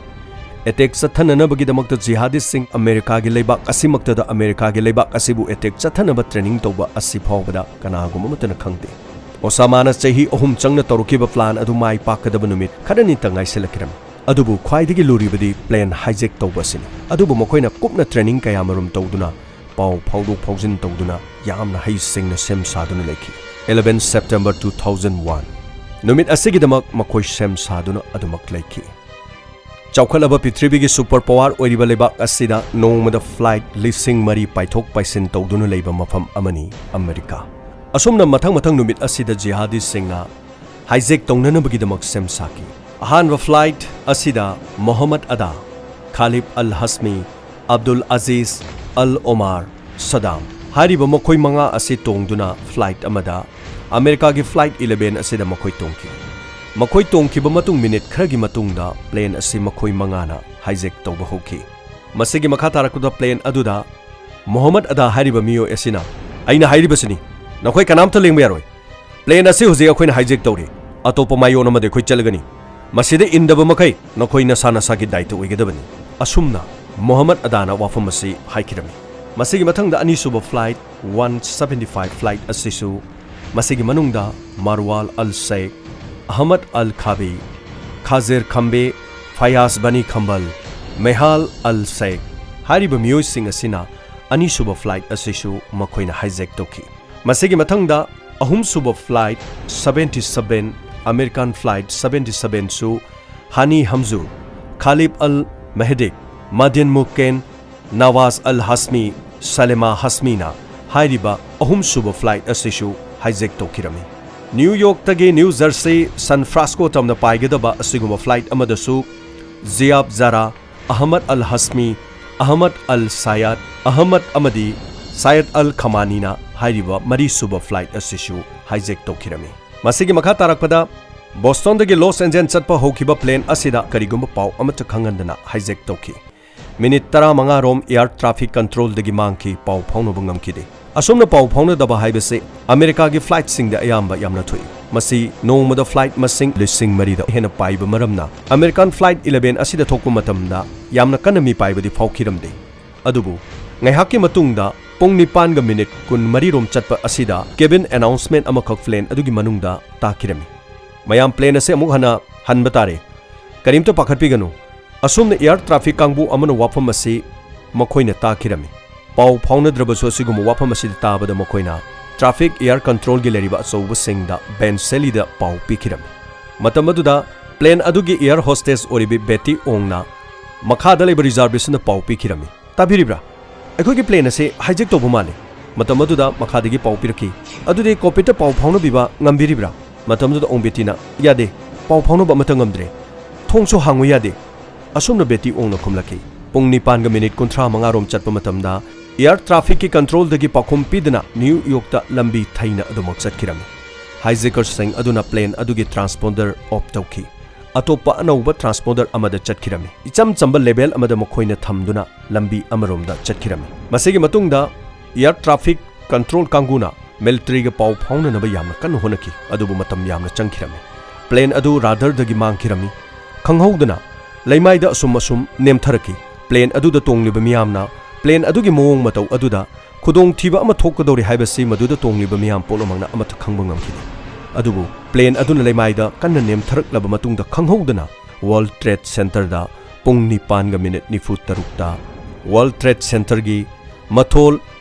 ꯑꯦꯇꯦꯛ ꯆꯠꯊꯅꯅꯕꯒꯤꯗꯃꯛꯇ ꯖꯤꯍꯥꯗꯤꯁꯤꯡ ꯑꯃꯦꯔꯤꯀꯥꯒꯤ ꯂꯩꯕꯥꯛ ꯑꯁꯤꯃꯛꯇꯗ ꯑꯃꯦꯔꯤꯀꯥꯒꯤ ꯂꯩꯕꯥꯛ ꯑꯁꯤꯕꯨ ꯑꯦꯇꯦꯛ ꯆꯠꯊꯅꯕ ꯇ꯭ꯔꯦꯅꯤꯡ ꯇꯧꯕ ꯑꯁꯤ ꯐꯥꯎꯕꯗ ꯀꯅꯥꯒꯨꯝꯕ ꯑꯃꯠꯇꯅ ꯈꯪꯗꯦ꯫ ꯑꯣꯁꯥꯃꯥꯅ ꯆꯍꯤ ꯑꯍꯨꯝ ꯆꯪꯅ ꯇꯧꯔꯛꯈꯤꯕ ꯄ꯭ꯂꯥꯟ ꯑꯗꯨ ꯃꯥꯏ ꯄꯥꯛꯀꯗꯕ ꯅꯨꯃꯤꯠ ꯈꯔꯅꯤꯇ ꯉꯥꯏꯁꯤꯜꯂꯛꯈꯤꯔꯝꯃꯤ꯫ ꯑꯗꯨꯕꯨ ꯈ꯭ꯋꯥꯏꯗꯒꯤ ꯂꯨꯔꯤꯕꯗꯤ ꯄ꯭ꯂꯦꯟ ꯍꯥꯏꯖꯦꯛ ꯇꯧꯕ ꯑꯁꯤꯅꯤ꯫ ꯑꯗꯨꯕꯨ ꯃꯈꯣꯏꯅ ꯀꯨꯞꯅ ꯇ꯭ꯔꯦꯅꯤꯡ ꯀꯌꯥꯃꯔꯨꯝ ꯇꯧꯗꯨꯅ, ꯄꯥꯎ ꯐꯥꯎꯗꯣꯛ ꯐꯥꯎꯖꯤꯟ ꯇꯧꯗꯨꯅ ꯌꯥꯝꯅ ꯍꯩꯁꯤꯡꯅ ꯁꯦꯝ ꯁꯥꯗꯨꯅ ꯂꯩꯈꯤ꯫ Eleven September two thousand one ꯅꯨꯃꯤꯠ ꯑꯁꯤꯒꯤꯗꯃꯛ ꯃꯈꯣꯏ ꯁꯦꯝ ꯁꯥꯗꯨꯅ ꯑꯗꯨꯃꯛ ꯂꯩꯈꯤ꯫ ꯆꯥꯎꯈꯠꯂꯕ ꯄ꯭ꯔꯤꯊꯤꯕꯤꯒꯤ ꯁꯨꯄꯔ ꯄꯥꯋꯔ ꯑꯣꯏꯔꯤꯕ ꯂꯩꯕꯥꯛ ꯑꯁꯤꯗ ꯅꯣꯡꯃꯗ ꯐ꯭ꯂꯥꯏꯠ ꯂꯤꯁꯤꯡ ꯃꯔꯤ ꯄꯥꯏꯊꯣꯛ ꯄꯥꯏꯁꯤꯟ ꯇꯧꯗꯨꯅ ꯂꯩꯕ ꯃꯐꯝ ꯑꯃꯅꯤ ꯑꯃꯦꯔꯤꯀꯥ꯫ ꯑꯁꯨꯝꯅ ꯃꯊꯪ ꯃꯊꯪ ꯅꯨꯃꯤꯠ ꯑꯁꯤꯗ ꯖꯤꯍꯥꯗꯤꯁꯤꯡꯅ ꯍꯥꯏꯖꯦꯛ ꯇꯧꯅꯅꯕꯒꯤꯗꯃꯛ ꯁꯦꯝ ꯁꯥꯈꯤ꯫ ꯑꯍꯥꯟꯕ ꯐ꯭ꯂꯥꯏꯠ ꯑꯁꯤꯗ ꯃꯣꯍꯝꯃꯗ ꯑꯗꯥ, ꯈꯥꯂꯤꯕ ꯑꯜ ꯍꯁꯃꯤ, ꯑꯕꯗꯨꯜ ꯑꯖꯤꯖ, ꯑꯜ ꯑꯣꯃꯥꯔ, ꯁꯗꯥꯝ ꯍꯥꯏꯔꯤꯕ ꯃꯈꯣꯏ ꯃꯉꯥ ꯑꯁꯤ ꯇꯣꯡꯗꯨꯅ ꯐ꯭ꯂꯥꯏꯠ ꯑꯃꯗ, ꯑꯃꯦꯔꯤꯀꯥꯒꯤ ꯐ꯭ꯂꯥꯏꯠ eleven ꯑꯁꯤꯗ ꯃꯈꯣꯏ ꯇꯣꯡꯈꯤ꯫ ꯃꯈꯣꯏ ꯇꯣꯡꯈꯤꯕ ꯃꯇꯨꯡ ꯃꯤꯅꯤꯠ ꯈꯔꯒꯤ ꯃꯇꯨꯡꯗ ꯄ꯭ꯂꯦꯟ ꯑꯁꯤ ꯃꯈꯣꯏ ꯃꯉꯥꯅ ꯍꯥꯏꯖꯦꯛ ꯇꯧꯕ ꯍꯧꯈꯤ꯫ ꯃꯁꯤꯒꯤ ꯃꯈꯥ ꯇꯥꯔꯛꯄꯗ plane ꯑꯗꯨꯗ ꯃꯣꯍꯝꯃꯗ ꯑꯗꯥ ꯍꯥꯏꯔꯤꯕ ꯃꯤꯑꯣꯏ ꯑꯁꯤꯅ, "ꯑꯩꯅ ꯍꯥꯏꯔꯤꯕꯁꯤꯅꯤ, ꯅꯈꯣꯏ ꯀꯅꯥꯝꯇ ꯂꯦꯡꯕ ꯌꯥꯔꯣꯏ꯫ Plane ꯑꯁꯤ ꯍꯧꯖꯤꯛ ꯑꯩꯈꯣꯏꯅ hijack ꯇꯧꯔꯤ꯫ ꯑꯇꯣꯞꯄ ꯃꯥꯏꯑꯣꯟ ꯑꯃꯗ ꯑꯩꯈꯣꯏ ꯆꯠꯂꯒꯅꯤ꯫ ꯃꯁꯤꯗ ꯏꯟꯗꯕ ꯃꯈꯩ ꯅꯈꯣꯏ ꯅꯁꯥ ꯅꯁꯥꯒꯤ ꯗꯥꯏꯇ ꯑꯣꯏꯒꯗꯕꯅꯤ"꯫ ꯑꯁꯨꯝꯅ ꯃꯣꯍꯝꯃꯗ ꯑꯗꯥꯅ ꯋꯥꯐꯝ ꯑꯁꯤ ꯍꯥꯏꯈꯤꯔꯝꯃꯤ꯫ ꯃꯁꯤꯒꯤ ꯃꯊꯪꯗ ꯑꯅꯤꯁꯨꯕ flight, one seventy five flight ꯑꯁꯤꯁꯨ, ꯃꯁꯤꯒꯤ ꯃꯅꯨꯡꯗ ꯃꯥꯔꯋꯥꯜ ꯑꯜ ꯁꯦꯈ, ꯑꯍꯃꯗ ꯑꯜ ꯈꯥꯕꯤ, ꯈꯥꯖꯤꯔ ꯈꯝꯕꯦ, ꯐꯌꯥꯖ ꯕꯅꯤ ꯈꯝꯕꯜ, ꯃꯦꯍꯥꯜ ꯑꯜ ꯁꯦꯈ ꯍꯥꯏꯔꯤꯕ ꯃꯤꯑꯣꯏꯁꯤꯡ ꯑꯁꯤꯅ ꯑꯅꯤꯁꯨꯕ flight ꯑꯁꯤꯁꯨ ꯃꯈꯣꯏꯅ hijack ꯇꯧꯈꯤ꯫ ꯃꯁꯤꯒꯤ ꯃꯊꯪꯗ ꯑꯍꯨꯝꯁꯨꯕ flight, seventy seven, American flight seventy seven ꯁꯨ ꯍꯥꯅꯤ ꯍꯝꯖꯨꯔ, ꯈꯥꯂꯤꯕ ꯑꯜ ꯃꯦꯍꯗꯤꯛ, ꯃꯥꯗꯤꯟ ꯃꯨꯀꯦꯟ, ꯅꯋꯥꯖ ꯑꯜ ꯍꯥꯁꯃꯤ, ꯁꯂꯦꯃꯥ ꯍꯥꯁꯃꯤꯅ ꯍꯥꯏꯔꯤꯕ ꯑꯍꯨꯝꯁꯨꯕ flight ꯑꯁꯤꯁꯨ hijack ꯇꯧꯈꯤꯔꯝꯃꯤ꯫ ꯅ꯭ꯌꯨ ꯌꯣꯔꯛꯇꯒꯤ ꯅ꯭ꯌꯨ ꯖꯔꯁꯤ, ꯁꯥꯟ ꯐ꯭ꯔꯥꯟꯁꯤꯁꯀꯣ ꯇꯝꯅ ꯄꯥꯏꯒꯗꯕ ꯑꯁꯤꯒꯨꯝꯕ flight ꯑꯃꯗꯁꯨ ꯖꯤꯌꯥꯕ ꯖꯥꯔꯥ, ꯑꯍꯃꯗ ꯑꯜ ꯍꯥꯁꯃꯤ, ꯑꯍꯃꯗ ꯑꯜ ꯁꯥꯌꯥꯗ, ꯑꯍꯃꯗ ꯑꯃꯗꯤ ꯁꯥꯌꯗ ꯑꯜ ꯈꯃꯥꯅꯤꯅ ꯍꯥꯏꯔꯤꯕ ꯃꯔꯤꯁꯨꯕ flight ꯑꯁꯤꯁꯨ hijack ꯇꯧꯈꯤꯔꯝꯃꯤ꯫ ꯃꯁꯤꯒꯤ ꯃꯈꯥ ꯇꯥꯔꯛꯄꯗ ꯕꯣꯁꯇꯣꯟꯗꯒꯤ ꯂꯣꯁ ꯑꯦꯟꯖꯦꯜꯁ ꯆꯠꯄ ꯍꯧꯈꯤꯕ plane ꯑꯁꯤꯗ ꯀꯔꯤꯒꯨꯝꯕ ꯄꯥꯎ ꯑꯃꯠꯇ ꯈꯪꯍꯟꯗꯅ hijack ꯇꯧꯈꯤ꯫ ꯃꯤꯅꯤꯠ ꯇꯔꯥꯃꯉꯥ ꯔꯣꯝ air traffic control ꯗꯒꯤ ꯃꯥꯡꯈꯤ, ꯄꯥꯎ ꯐꯥꯎꯅꯕ ꯉꯝꯈꯤꯗꯦ꯫ ꯑꯁꯨꯝꯅ ꯄꯥꯎ ꯐꯥꯎꯅꯗꯕ ꯍꯥꯏꯕꯁꯤ ꯑꯃꯦꯔꯤꯀꯥꯒꯤ flight ꯁꯤꯡꯗ ꯑꯌꯥꯝꯕ ꯌꯥꯝꯅ ꯊꯣꯛꯏ꯫ ꯃꯁꯤ ꯅꯣꯡꯃꯗ flight ꯃꯁꯤꯡ ꯂꯤꯁꯤꯡ ꯃꯔꯤꯗ ꯍꯦꯟꯅ ꯄꯥꯏꯕ ꯃꯔꯝꯅ American flight eleven ꯑꯁꯤꯗ ꯊꯣꯛꯄ ꯃꯇꯝꯗ ꯌꯥꯝꯅ ꯀꯟꯅ ꯃꯤ ꯄꯥꯏꯕꯗꯤ ꯐꯥꯎꯈꯤꯔꯝꯗꯦ꯫ ꯑꯗꯨꯕꯨ ꯉꯥꯏꯍꯥꯛꯀꯤ ꯃꯇꯨꯡꯗ ꯄꯨꯡ ꯅꯤꯄꯥꯟꯒ ꯃꯤꯅꯤꯠ ꯀꯨꯟꯃꯔꯤ ꯔꯣꯝ ꯆꯠꯄ ꯑꯁꯤꯗ cabin announcement ꯑꯃꯈꯛ plane ꯑꯗꯨꯒꯤ ꯃꯅꯨꯡꯗ ꯇꯥꯈꯤꯔꯝꯃꯤ꯫ ꯃꯌꯥꯝ plane ꯑꯁꯤ ꯑꯃꯨꯛ ꯍꯟꯅ ꯍꯟꯕ ꯇꯥꯔꯦ꯫ ꯀꯔꯤꯝꯇ ꯄꯥꯈꯠꯄꯤꯒꯅꯨ꯫ ꯑꯁꯨꯝꯅ air traffic ꯀꯥꯡꯕꯨ ꯑꯃꯅ ꯋꯥꯐꯝ ꯑꯁꯤ ꯃꯈꯣꯏꯅ ꯇꯥꯈꯤꯔꯝꯃꯤ꯫ ꯄꯥꯎ ꯐꯥꯎꯅꯗ꯭ꯔꯕꯁꯨ ꯑꯁꯤꯒꯨꯝꯕ ꯋꯥꯐꯝ ꯑꯁꯤꯗ ꯇꯥꯕꯗ ꯃꯈꯣꯏꯅ traffic air control ꯒꯤ ꯂꯩꯔꯤꯕ ꯑꯆꯧꯕꯁꯤꯡꯗ Ben Sally ꯗ ꯄꯥꯎ ꯄꯤꯈꯤꯔꯝꯃꯤ꯫ ꯃꯇꯝ ꯑꯗꯨꯗ plane ꯑꯗꯨꯒꯤ air hostess ꯑꯣꯏꯔꯤꯕꯤ ꯕꯦꯇꯤ ꯑꯣꯡꯅ ꯃꯈꯥꯗ ꯂꯩꯕ reservist ꯅ ꯄꯥꯎ ꯄꯤꯈꯤꯔꯝꯃꯤ꯫ "ꯇꯥꯕꯤꯔꯤꯕ꯭ꯔꯥ? ꯑꯩꯈꯣꯏꯒꯤ plane ꯑꯁꯤ hijack ꯇꯧꯕ ꯃꯥꯜꯂꯤ"꯫ ꯃꯇꯝ ꯑꯗꯨꯗ ꯃꯈꯥꯗꯒꯤ ꯄꯥꯎ ꯄꯤꯔꯛꯈꯤ, "ꯑꯗꯨꯗꯤ cockpit ꯇ ꯄꯥꯎ ꯐꯥꯎꯅꯕꯤꯕ ꯉꯝꯕꯤꯔꯤꯕ꯭ꯔꯥ?" ꯃꯇꯝꯗꯨꯗ ꯑꯣꯡ ꯕꯦꯇꯤꯅ, "ꯌꯥꯗꯦ, ꯄꯥꯎ ꯐꯥꯎꯅꯕ ꯑꯃꯠꯇ ꯉꯝꯗ꯭ꯔꯦ, ꯊꯣꯡꯁꯨ ꯍꯥꯡꯉꯨ ꯌꯥꯗꯦ"꯫ ꯑꯁꯨꯝꯅ ꯕꯦꯇꯤ ꯑꯣꯡꯅ ꯈꯨꯝꯂꯛꯈꯤ꯫ ꯄꯨꯡ ꯅꯤꯄꯥꯟꯒ ꯃꯤꯅꯤꯠ ꯀꯨꯟꯊ꯭ꯔꯥ ꯃꯉꯥ ꯔꯣꯝ ꯆꯠꯄ ꯃꯇꯝꯗ air traffic ꯀꯤ control ꯗꯒꯤ ꯄꯥꯎꯈꯨꯝ ꯄꯤꯗꯅ ꯅ꯭ꯌꯨ ꯌꯣꯔꯛꯇ ꯂꯝꯕꯤ ꯊꯩꯅ ꯑꯗꯨꯃꯛ ꯆꯠꯈꯤꯔꯝꯃꯤ꯫ Hijackers ꯁꯤꯡ ꯑꯗꯨꯅ plane ꯑꯗꯨꯒꯤ transponder off ꯇꯧꯈꯤ꯫ ꯑꯇꯣꯞꯄ ꯑꯅꯧꯕ ꯇ꯭ꯔꯥꯟꯁꯄꯣꯟꯗꯔ ꯑꯃꯗ ꯆꯠꯈꯤꯔꯝꯃꯤ꯫ ꯏꯆꯝ ꯆꯝꯕ ꯂꯦꯕꯦꯜ ꯑꯃꯗ ꯃꯈꯣꯏꯅ ꯊꯝꯗꯨꯅ ꯂꯝꯕꯤ ꯑꯃꯔꯣꯝꯗ ꯆꯠꯈꯤꯔꯝꯃꯤ꯫ ꯃꯁꯤꯒꯤ ꯃꯇꯨꯡꯗ ꯑꯦꯌꯔ ꯇ꯭ꯔꯥꯐꯤꯛ ꯀꯟꯇ꯭ꯔꯣꯜ ꯀꯥꯡꯕꯨꯅ ꯃꯤꯂꯤꯇꯔꯤꯒ ꯄꯥꯎ ꯐꯥꯎꯅꯅꯕ ꯌꯥꯝꯅ ꯀꯟꯅ ꯍꯣꯠꯅꯈꯤ, ꯑꯗꯨꯕꯨ ꯃꯇꯝ ꯌꯥꯝꯅ ꯆꯪꯈꯤꯔꯝꯃꯤ꯫ ꯄ꯭ꯂꯦꯟ ꯑꯗꯨ ꯔꯥꯗꯥꯔꯗꯒꯤ ꯃꯥꯡꯈꯤꯔꯝꯃꯤ꯫ ꯈꯪꯍꯧꯗꯅ ꯂꯩꯃꯥꯏꯗ ꯑꯁꯨꯝ ꯑꯁꯨꯝ ꯅꯦꯝꯊꯔꯛꯈꯤ꯫ ꯄ꯭ꯂꯦꯟ ꯑꯗꯨꯗ ꯇꯣꯡꯂꯤꯕ ꯃꯤꯌꯥꯝꯅ ꯄ꯭ꯂꯦꯟ ꯑꯗꯨꯒꯤ ꯃꯑꯣꯡ ꯃꯇꯧ ꯑꯗꯨꯗ ꯈꯨꯗꯣꯡꯊꯤꯕ ꯑꯃ ꯊꯣꯛꯀꯗꯧꯔꯤ ꯍꯥꯏꯕꯁꯤ ꯃꯗꯨꯗ ꯇꯣꯡꯂꯤꯕ ꯃꯤꯌꯥꯝ ꯄꯨꯝꯅꯃꯛꯅ ꯑꯃꯠꯇ ꯈꯪꯕ ꯉꯝꯈꯤꯗꯦ꯫ ꯑꯗꯨꯕꯨ ꯄ꯭ꯂꯦꯟ ꯑꯗꯨꯅ ꯂꯩꯃꯥꯏꯗ ꯀꯟꯅ ꯅꯦꯝꯊꯔꯛꯂꯕ ꯃꯇꯨꯡꯗ ꯈꯪꯍꯧꯗꯅ ꯋꯥꯔꯜ ꯇ꯭ꯔꯦꯗ ꯁꯦꯟꯇꯔꯗ ꯄꯨꯡ ꯅꯤꯄꯥꯟꯒ ꯃꯤꯅꯤꯠ ꯅꯤꯐꯨ ꯇꯔꯨꯛꯇ ꯋꯥꯔꯜ ꯇ꯭ꯔꯦꯗ ꯁꯦꯟꯇꯔꯒꯤ ꯃꯊꯣꯜ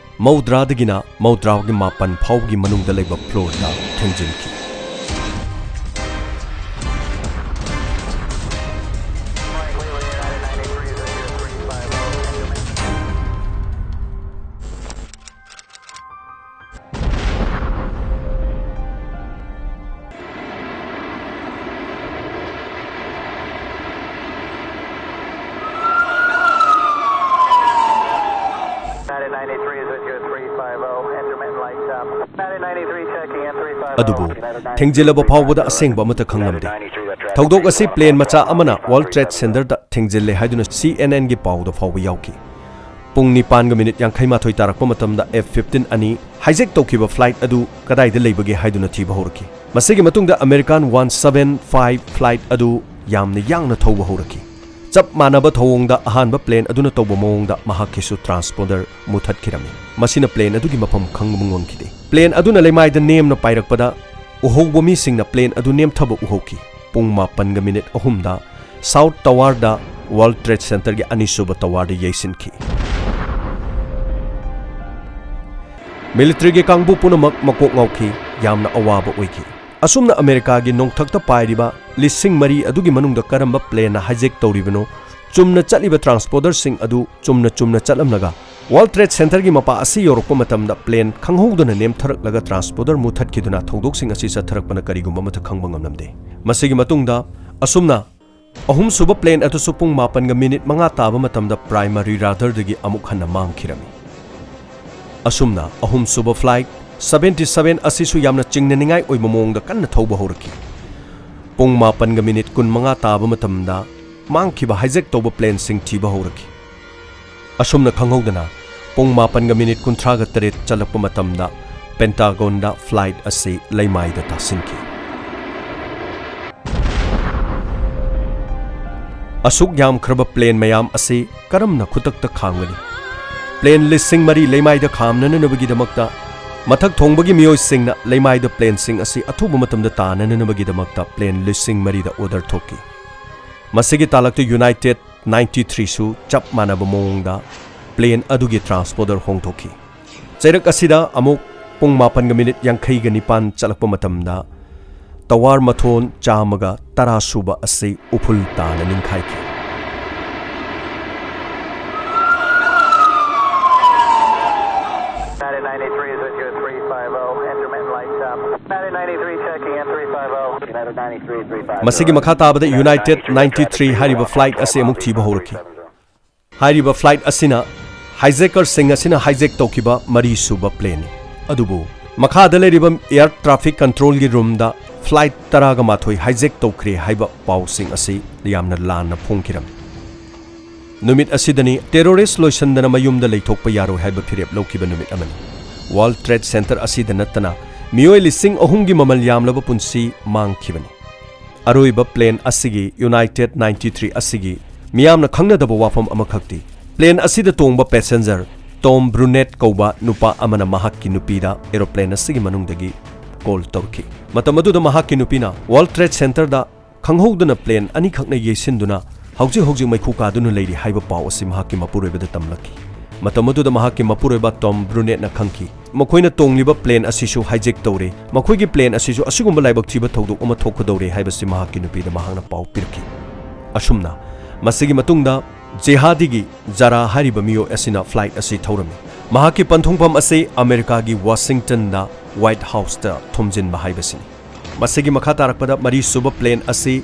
ꯃꯧꯗ꯭ꯔꯥꯗꯒꯤꯅ ꯃꯧꯗ꯭ꯔꯥꯒꯤ ꯃꯥꯄꯟ ꯐꯥꯎꯕꯒꯤ ꯃꯅꯨꯡꯗ ꯂꯩꯕ ꯐ꯭ꯂꯣꯔꯗ ꯊꯦꯡꯖꯤꯟꯈꯤ꯫ ꯑꯗꯨꯕꯨ ꯊꯦꯡꯖꯤꯜꯂꯕ ꯐꯥꯎꯕꯗ ꯑꯁꯦꯡꯕ ꯑꯃꯠꯇ ꯈꯪꯂꯝꯗꯦ꯫ ꯊꯧꯗꯣꯛ ꯑꯁꯤ ꯄ꯭ꯂꯦꯟ ꯃꯆꯥ ꯑꯃꯅ ꯋꯥꯔꯜ ꯇ꯭ꯔꯦꯗ ꯁꯦꯟꯇꯔꯗ ꯊꯦꯡꯖꯤꯜꯂꯦ ꯍꯥꯏꯗꯨꯅ ꯁꯤ ꯑꯦꯟ ꯑꯦꯟꯒꯤ ꯄꯥꯎꯗ ꯐꯥꯎꯕ ꯌꯥꯎꯈꯤ꯫ ꯄꯨꯡ ꯅꯤꯄꯥꯟꯒ ꯃꯤꯅꯤꯠ ꯌꯥꯡꯈꯩ ꯃꯥꯊꯣꯏ ꯇꯥꯔꯛꯄ ꯃꯇꯝꯗ ꯑꯦꯐ ꯐꯤꯐꯇꯤꯟ ꯑꯅꯤ ꯍꯥꯏꯖꯦꯛ ꯇꯧꯈꯤꯕ ꯐ꯭ꯂꯥꯏꯠ ꯑꯗꯨ ꯀꯗꯥꯏꯗ ꯂꯩꯕꯒꯦ ꯍꯥꯏꯗꯨꯅ ꯊꯤꯕ ꯍꯧꯔꯛꯈꯤ꯫ ꯃꯁꯤꯒꯤ ꯃꯇꯨꯡꯗ American one seven five flight ꯑꯗꯨ ꯌꯥꯝꯅ ꯌꯥꯡꯅ ꯊꯧꯕ ꯍꯧꯔꯛꯈꯤ꯫ ꯆꯞ ꯃꯥꯟꯅꯕ ꯊꯧꯑꯣꯡꯗ ꯑꯍꯥꯟꯕ ꯄ꯭ꯂꯦꯟ ꯑꯗꯨꯅ ꯇꯧꯕ ꯃꯑꯣꯡꯗ ꯃꯍꯥꯛꯀꯤꯁꯨ ꯇ꯭ꯔꯥꯟꯁꯄꯣꯟꯗꯔ ꯃꯨꯊꯠꯈꯤꯔꯝꯃꯤ꯫ ꯃꯁꯤꯅ ꯄ꯭ꯂꯦꯟ ꯑꯗꯨꯒꯤ ꯃꯐꯝ ꯈꯪꯕ ꯉꯝꯈꯤꯗꯦ꯫ ꯄ꯭ꯂꯦꯟ ꯑꯗꯨꯅ ꯂꯩꯃꯥꯏꯗ ꯅꯦꯝꯅ ꯄꯥꯏꯔꯛꯄꯗ ꯎꯍꯧꯕ ꯃꯤꯁꯤꯡꯅ ꯄ꯭ꯂꯦꯟ ꯑꯗꯨ ꯅꯦꯝꯊꯕ ꯎꯍꯧꯈꯤ꯫ ꯄꯨꯡ ꯃꯥꯄꯟꯒ ꯃꯤꯅꯤꯠ ꯑꯍꯨꯝꯗ ꯁꯥꯎꯠ ꯇꯋꯥꯔꯗ ꯋꯥꯔꯜ ꯇ꯭ꯔꯦꯗ ꯁꯦꯟꯇꯔꯒꯤ ꯑꯅꯤꯁꯨꯕ ꯇꯋꯥꯔꯗ ꯌꯩꯁꯤꯟꯈꯤ꯫ ꯃꯤꯂꯤꯇꯔꯤꯒꯤ ꯀꯥꯡꯕꯨ ꯄꯨꯝꯅꯃꯛ ꯃꯀꯣꯛ ꯉꯥꯎꯈꯤ, ꯌꯥꯝꯅ ꯑꯋꯥꯕ ꯑꯣꯏꯈꯤ꯫ ꯑꯁꯨꯝꯅ ꯑꯃꯦꯔꯤꯀꯥꯒꯤ ꯅꯣꯡꯊꯛꯇ ꯄꯥꯏꯔꯤꯕ ꯂꯤꯁꯤꯡ ꯃꯔꯤ ꯑꯗꯨꯒꯤ ꯃꯅꯨꯡꯗ ꯀꯔꯝꯕ ꯄ꯭ꯂꯦꯟꯅ ꯍꯥꯏꯖꯦꯛ ꯇꯧꯔꯤꯕꯅꯣ? ꯆꯨꯝꯅ ꯆꯠꯂꯤꯕ ꯇ꯭ꯔꯥꯟꯁꯄꯣꯟꯗꯔꯁꯤꯡ ꯑꯗꯨ ꯆꯨꯝꯅ ꯆꯨꯝꯅ ꯆꯠꯂꯝꯂꯒ ꯋꯥꯔꯜ ꯇ꯭ꯔꯦꯗ ꯁꯦꯟꯇꯔꯒꯤ ꯃꯄꯥ ꯑꯁꯤ ꯌꯧꯔꯛꯄ ꯃꯇꯝꯗ ꯄ꯭ꯂꯦꯟ ꯈꯪꯍꯧꯗꯅ ꯅꯦꯝꯊꯔꯛꯂꯒ ꯇ꯭ꯔꯥꯟꯁꯄꯣꯟꯗꯔ ꯃꯨꯊꯠꯈꯤꯗꯨꯅ ꯊꯧꯗꯣꯛꯁꯤꯡ ꯑꯁꯤ ꯆꯠꯊꯔꯛꯄꯅ ꯀꯔꯤꯒꯨꯝꯕ ꯑꯃꯠꯇ ꯈꯪꯕ ꯉꯝꯂꯝꯗꯦ꯫ ꯃꯁꯤꯒꯤ ꯃꯇꯨꯡꯗ ꯑꯁꯨꯝꯅ ꯑꯍꯨꯝꯁꯨꯕ ꯄ꯭ꯂꯦꯟ ꯑꯗꯨꯁꯨ ꯄꯨꯡ ꯃꯥꯄꯟꯒ ꯃꯤꯅꯤꯠ ꯃꯉꯥ ꯇꯥꯕ ꯃꯇꯝꯗ ꯄ꯭ꯔꯥꯏꯃꯔꯤ ꯔꯥꯗꯥꯔꯗꯒꯤ ꯑꯃꯨꯛ ꯍꯟꯅ ꯃꯥꯡꯈꯤꯔꯝꯃꯤ꯫ ꯑꯁꯨꯝꯅ ꯑꯍꯨꯝꯁꯨꯕ ꯐ꯭ꯂꯥꯏꯠ ꯁꯚꯦꯟꯇꯤ ꯁꯚꯦꯟ ꯑꯁꯤꯁꯨ ꯌꯥꯝꯅ ꯆꯤꯡꯅꯅꯤꯡꯉꯥꯏ ꯑꯣꯏꯕ ꯃꯑꯣꯡꯗ ꯀꯟꯅ ꯊꯧꯕ ꯍꯧꯔꯛꯈꯤ꯫ ꯄꯨꯡ ꯃꯥꯄꯟꯒ ꯃꯤꯅꯤꯠ ꯀꯨꯟꯃꯉꯥ ꯇꯥꯕ ꯃꯇꯝꯗ ꯃꯥꯡꯈꯤꯕ hijack ꯇꯧꯕ planeꯁꯤꯡ ꯊꯤꯕ ꯍꯧꯔꯛꯈꯤ꯫ ꯑꯁꯨꯝꯅ ꯈꯪꯍꯧꯗꯅ ꯄꯨꯡ ꯃꯥꯄꯟꯒ ꯃꯤꯅꯤꯠ ꯀꯨꯟꯊ꯭ꯔꯥꯒ ꯇꯔꯦꯠ ꯆꯠꯂꯛꯄ ꯃꯇꯝꯗ Pentagonꯗ flight ꯑꯁꯤ ꯂꯩꯃꯥꯏꯗ ꯇꯥꯁꯤꯟꯈꯤ꯫ ꯑꯁꯨꯛ ꯌꯥꯝꯈ꯭ꯔꯕ plane ꯃꯌꯥꯝ ꯑꯁꯤ ꯀꯔꯝꯅ ꯈꯨꯗꯛꯇ ꯈꯥꯝꯒꯅꯤ? Plane ꯂꯤꯁꯤꯡ ꯃꯔꯤ ꯂꯩꯃꯥꯏꯗ ꯈꯥꯝꯅꯅꯕꯒꯤꯗꯃꯛꯇ ꯃꯊꯛ ꯊꯣꯡꯕꯒꯤ ꯃꯤꯑꯣꯏꯁꯤꯡꯅ ꯂꯩꯃꯥꯏꯗ planeꯁꯤꯡ ꯑꯁꯤ ꯑꯊꯨꯕ ꯃꯇꯝꯗ ꯇꯥꯅꯅꯕꯒꯤꯗꯃꯛꯇ plane ꯂꯤꯁꯤꯡ ꯃꯔꯤꯗ order ꯊꯣꯛꯈꯤ꯫ ꯃꯁꯤꯒꯤ ꯇꯥꯂꯛꯇ United ninety-threeꯁꯨ ꯆꯞ ꯃꯥꯟꯅꯕ ꯃꯑꯣꯡꯗ plane ꯑꯗꯨꯒꯤ transponder ꯍꯣꯡꯗꯣꯛꯈꯤ꯫ ꯆꯩꯔꯛ ꯑꯁꯤꯗ ꯑꯃꯨꯛ ꯄꯨꯡ ꯃꯥꯄꯟꯒ ꯃꯤꯅꯤꯠ ꯌꯥꯡꯈꯩꯒ ꯅꯤꯄꯥꯟ ꯆꯠꯂꯛꯄ ꯃꯇꯝꯗ tower ꯃꯊꯣꯟ ꯆꯥꯝꯃꯒ ꯇꯔꯥ ꯁꯨꯕ ꯑꯁꯤ ꯎꯐꯨꯜ ꯇꯥꯅ ꯅꯤꯡꯈꯥꯏꯈꯤ꯫ United ninety-three is with you at three five oh. Intermittent lights up. United ninety-three checking in three five oh. United ninety-three three five oh. ꯃꯁꯤꯒꯤ ꯃꯈꯥ ꯇꯥꯕꯗ United ninety-three ꯍꯥꯏꯔꯤꯕ flight ꯑꯁꯤ ꯑꯃꯨꯛ ꯊꯤꯕ ꯍꯧꯔꯛꯈꯤ꯫ ꯍꯥꯏꯔꯤꯕ flight ꯑꯁꯤꯅ hijackerꯁꯤꯡ ꯑꯁꯤꯅ hijack ꯇꯧꯈꯤꯕ ꯃꯔꯤꯁꯨꯕ planeꯅꯤ꯫ ꯑꯗꯨꯕꯨ ꯃꯈꯥꯗ ꯂꯩꯔꯤꯕ air traffic controlꯒꯤ roomꯗ flight ꯇꯔꯥꯒ ꯃꯥꯊꯣꯏ hijack ꯇꯧꯈ꯭ꯔꯦ ꯍꯥꯏꯕ ꯄꯥꯎꯁꯤꯡ ꯑꯁꯤ ꯌꯥꯝꯅ ꯂꯥꯟꯅ ꯐꯣꯡꯈꯤꯔꯝꯃꯤ꯫ ꯅꯨꯃꯤꯠ ꯑꯁꯤꯗꯅꯤ terrorist ꯂꯣꯏꯁꯤꯟꯗꯅ ꯃꯌꯨꯝꯗ ꯂꯩꯊꯣꯛꯄ ꯌꯥꯔꯣꯏ ꯍꯥꯏꯕ ꯐꯤꯔꯦꯞ ꯂꯧꯈꯤꯕ ꯅꯨꯃꯤꯠ ꯑꯃꯅꯤ꯫ World Trade Center ꯑꯁꯤꯗ ꯅꯠꯇꯅ ꯃꯤꯑꯣꯏ ꯂꯤꯁꯤꯡ ꯑꯍꯨꯝꯒꯤ ꯃꯃꯜ ꯌꯥꯝꯂꯕ ꯄꯨꯟꯁꯤ ꯃꯥꯡꯈꯤꯕꯅꯤ꯫ ꯑꯔꯣꯏꯕ plane ꯑꯁꯤꯒꯤ, United ninety-three ꯑꯁꯤꯒꯤ ꯃꯤꯌꯥꯝꯅ ꯈꯪꯅꯗꯕ ꯋꯥꯐꯝ ꯑꯃꯈꯛꯇꯤ, plane ꯑꯁꯤꯗ ꯇꯣꯡꯕ passenger Tom Brunet ꯀꯧꯕ ꯅꯨꯄꯥ ꯑꯃꯅ ꯃꯍꯥꯛꯀꯤ ꯅꯨꯄꯤꯗ aeroplane ꯑꯁꯤꯒꯤ ꯃꯅꯨꯡꯗꯒꯤ call ꯇꯧꯔꯛꯈꯤ꯫ ꯃꯇꯝ ꯑꯗꯨꯗ ꯃꯍꯥꯛꯀꯤ ꯅꯨꯄꯤꯅ World Trade Centerꯗ ꯈꯪꯍꯧꯗꯅ plane ꯑꯅꯤꯈꯛꯅ ꯌꯩꯁꯤꯟꯗꯨꯅ ꯍꯧꯖꯤꯛ ꯍꯧꯖꯤꯛ ꯃꯩꯈꯨ ꯀꯥꯗꯨꯅ ꯂꯩꯔꯤ ꯍꯥꯏꯕ ꯄꯥꯎ ꯑꯁꯤ ꯃꯍꯥꯛꯀꯤ ꯃꯄꯨꯔꯣꯏꯕꯗ ꯇꯝꯂꯛꯈꯤ꯫ ꯃꯇꯝ ꯑꯗꯨꯗ ꯃꯍꯥꯛꯀꯤ ꯃꯄꯨꯔꯣꯏꯕ Tom Brunetꯅ ꯈꯪꯈꯤ, ꯃꯈꯣꯏꯅ ꯇꯣꯡꯂꯤꯕ plane ꯑꯁꯤꯁꯨ hijack ꯇꯧꯔꯦ, ꯃꯈꯣꯏꯒꯤ plane ꯑꯁꯤꯁꯨ ꯑꯁꯤꯒꯨꯝꯕ ꯂꯥꯏꯕꯛ ꯊꯤꯕ ꯊꯧꯗꯣꯛ ꯑꯃ ꯊꯣꯛꯀꯗꯧꯔꯦ ꯍꯥꯏꯕꯁꯤ ꯃꯍꯥꯛꯀꯤ ꯅꯨꯄꯤꯗ ꯃꯍꯥꯛꯅ ꯄꯥꯎ ꯄꯤꯔꯛꯈꯤ꯫ ꯑꯁꯨꯝꯅ ꯃꯁꯤꯒꯤ ꯃꯇꯨꯡꯗ ꯖꯦꯍꯥꯗꯤꯒꯤ ꯖꯥꯔꯥ ꯍꯥꯏꯔꯤꯕ ꯃꯤꯑꯣꯏ ꯑꯁꯤꯅ flight ꯑꯁꯤ ꯊꯧꯔꯝꯃꯤ꯫ ꯃꯍꯥꯛꯀꯤ ꯄꯟꯊꯨꯡꯐꯝ ꯑꯁꯤ ꯑꯃꯦꯔꯤꯀꯥꯒꯤ Washingtonꯗ White Houseꯇ ꯊꯣꯝꯖꯤꯟꯕ ꯍꯥꯏꯕꯁꯤꯅꯤ꯫ ꯃꯁꯤꯒꯤ ꯃꯈꯥ ꯇꯥꯔꯛꯄꯗ ꯃꯔꯤꯁꯨꯕ plane ꯑꯁꯤ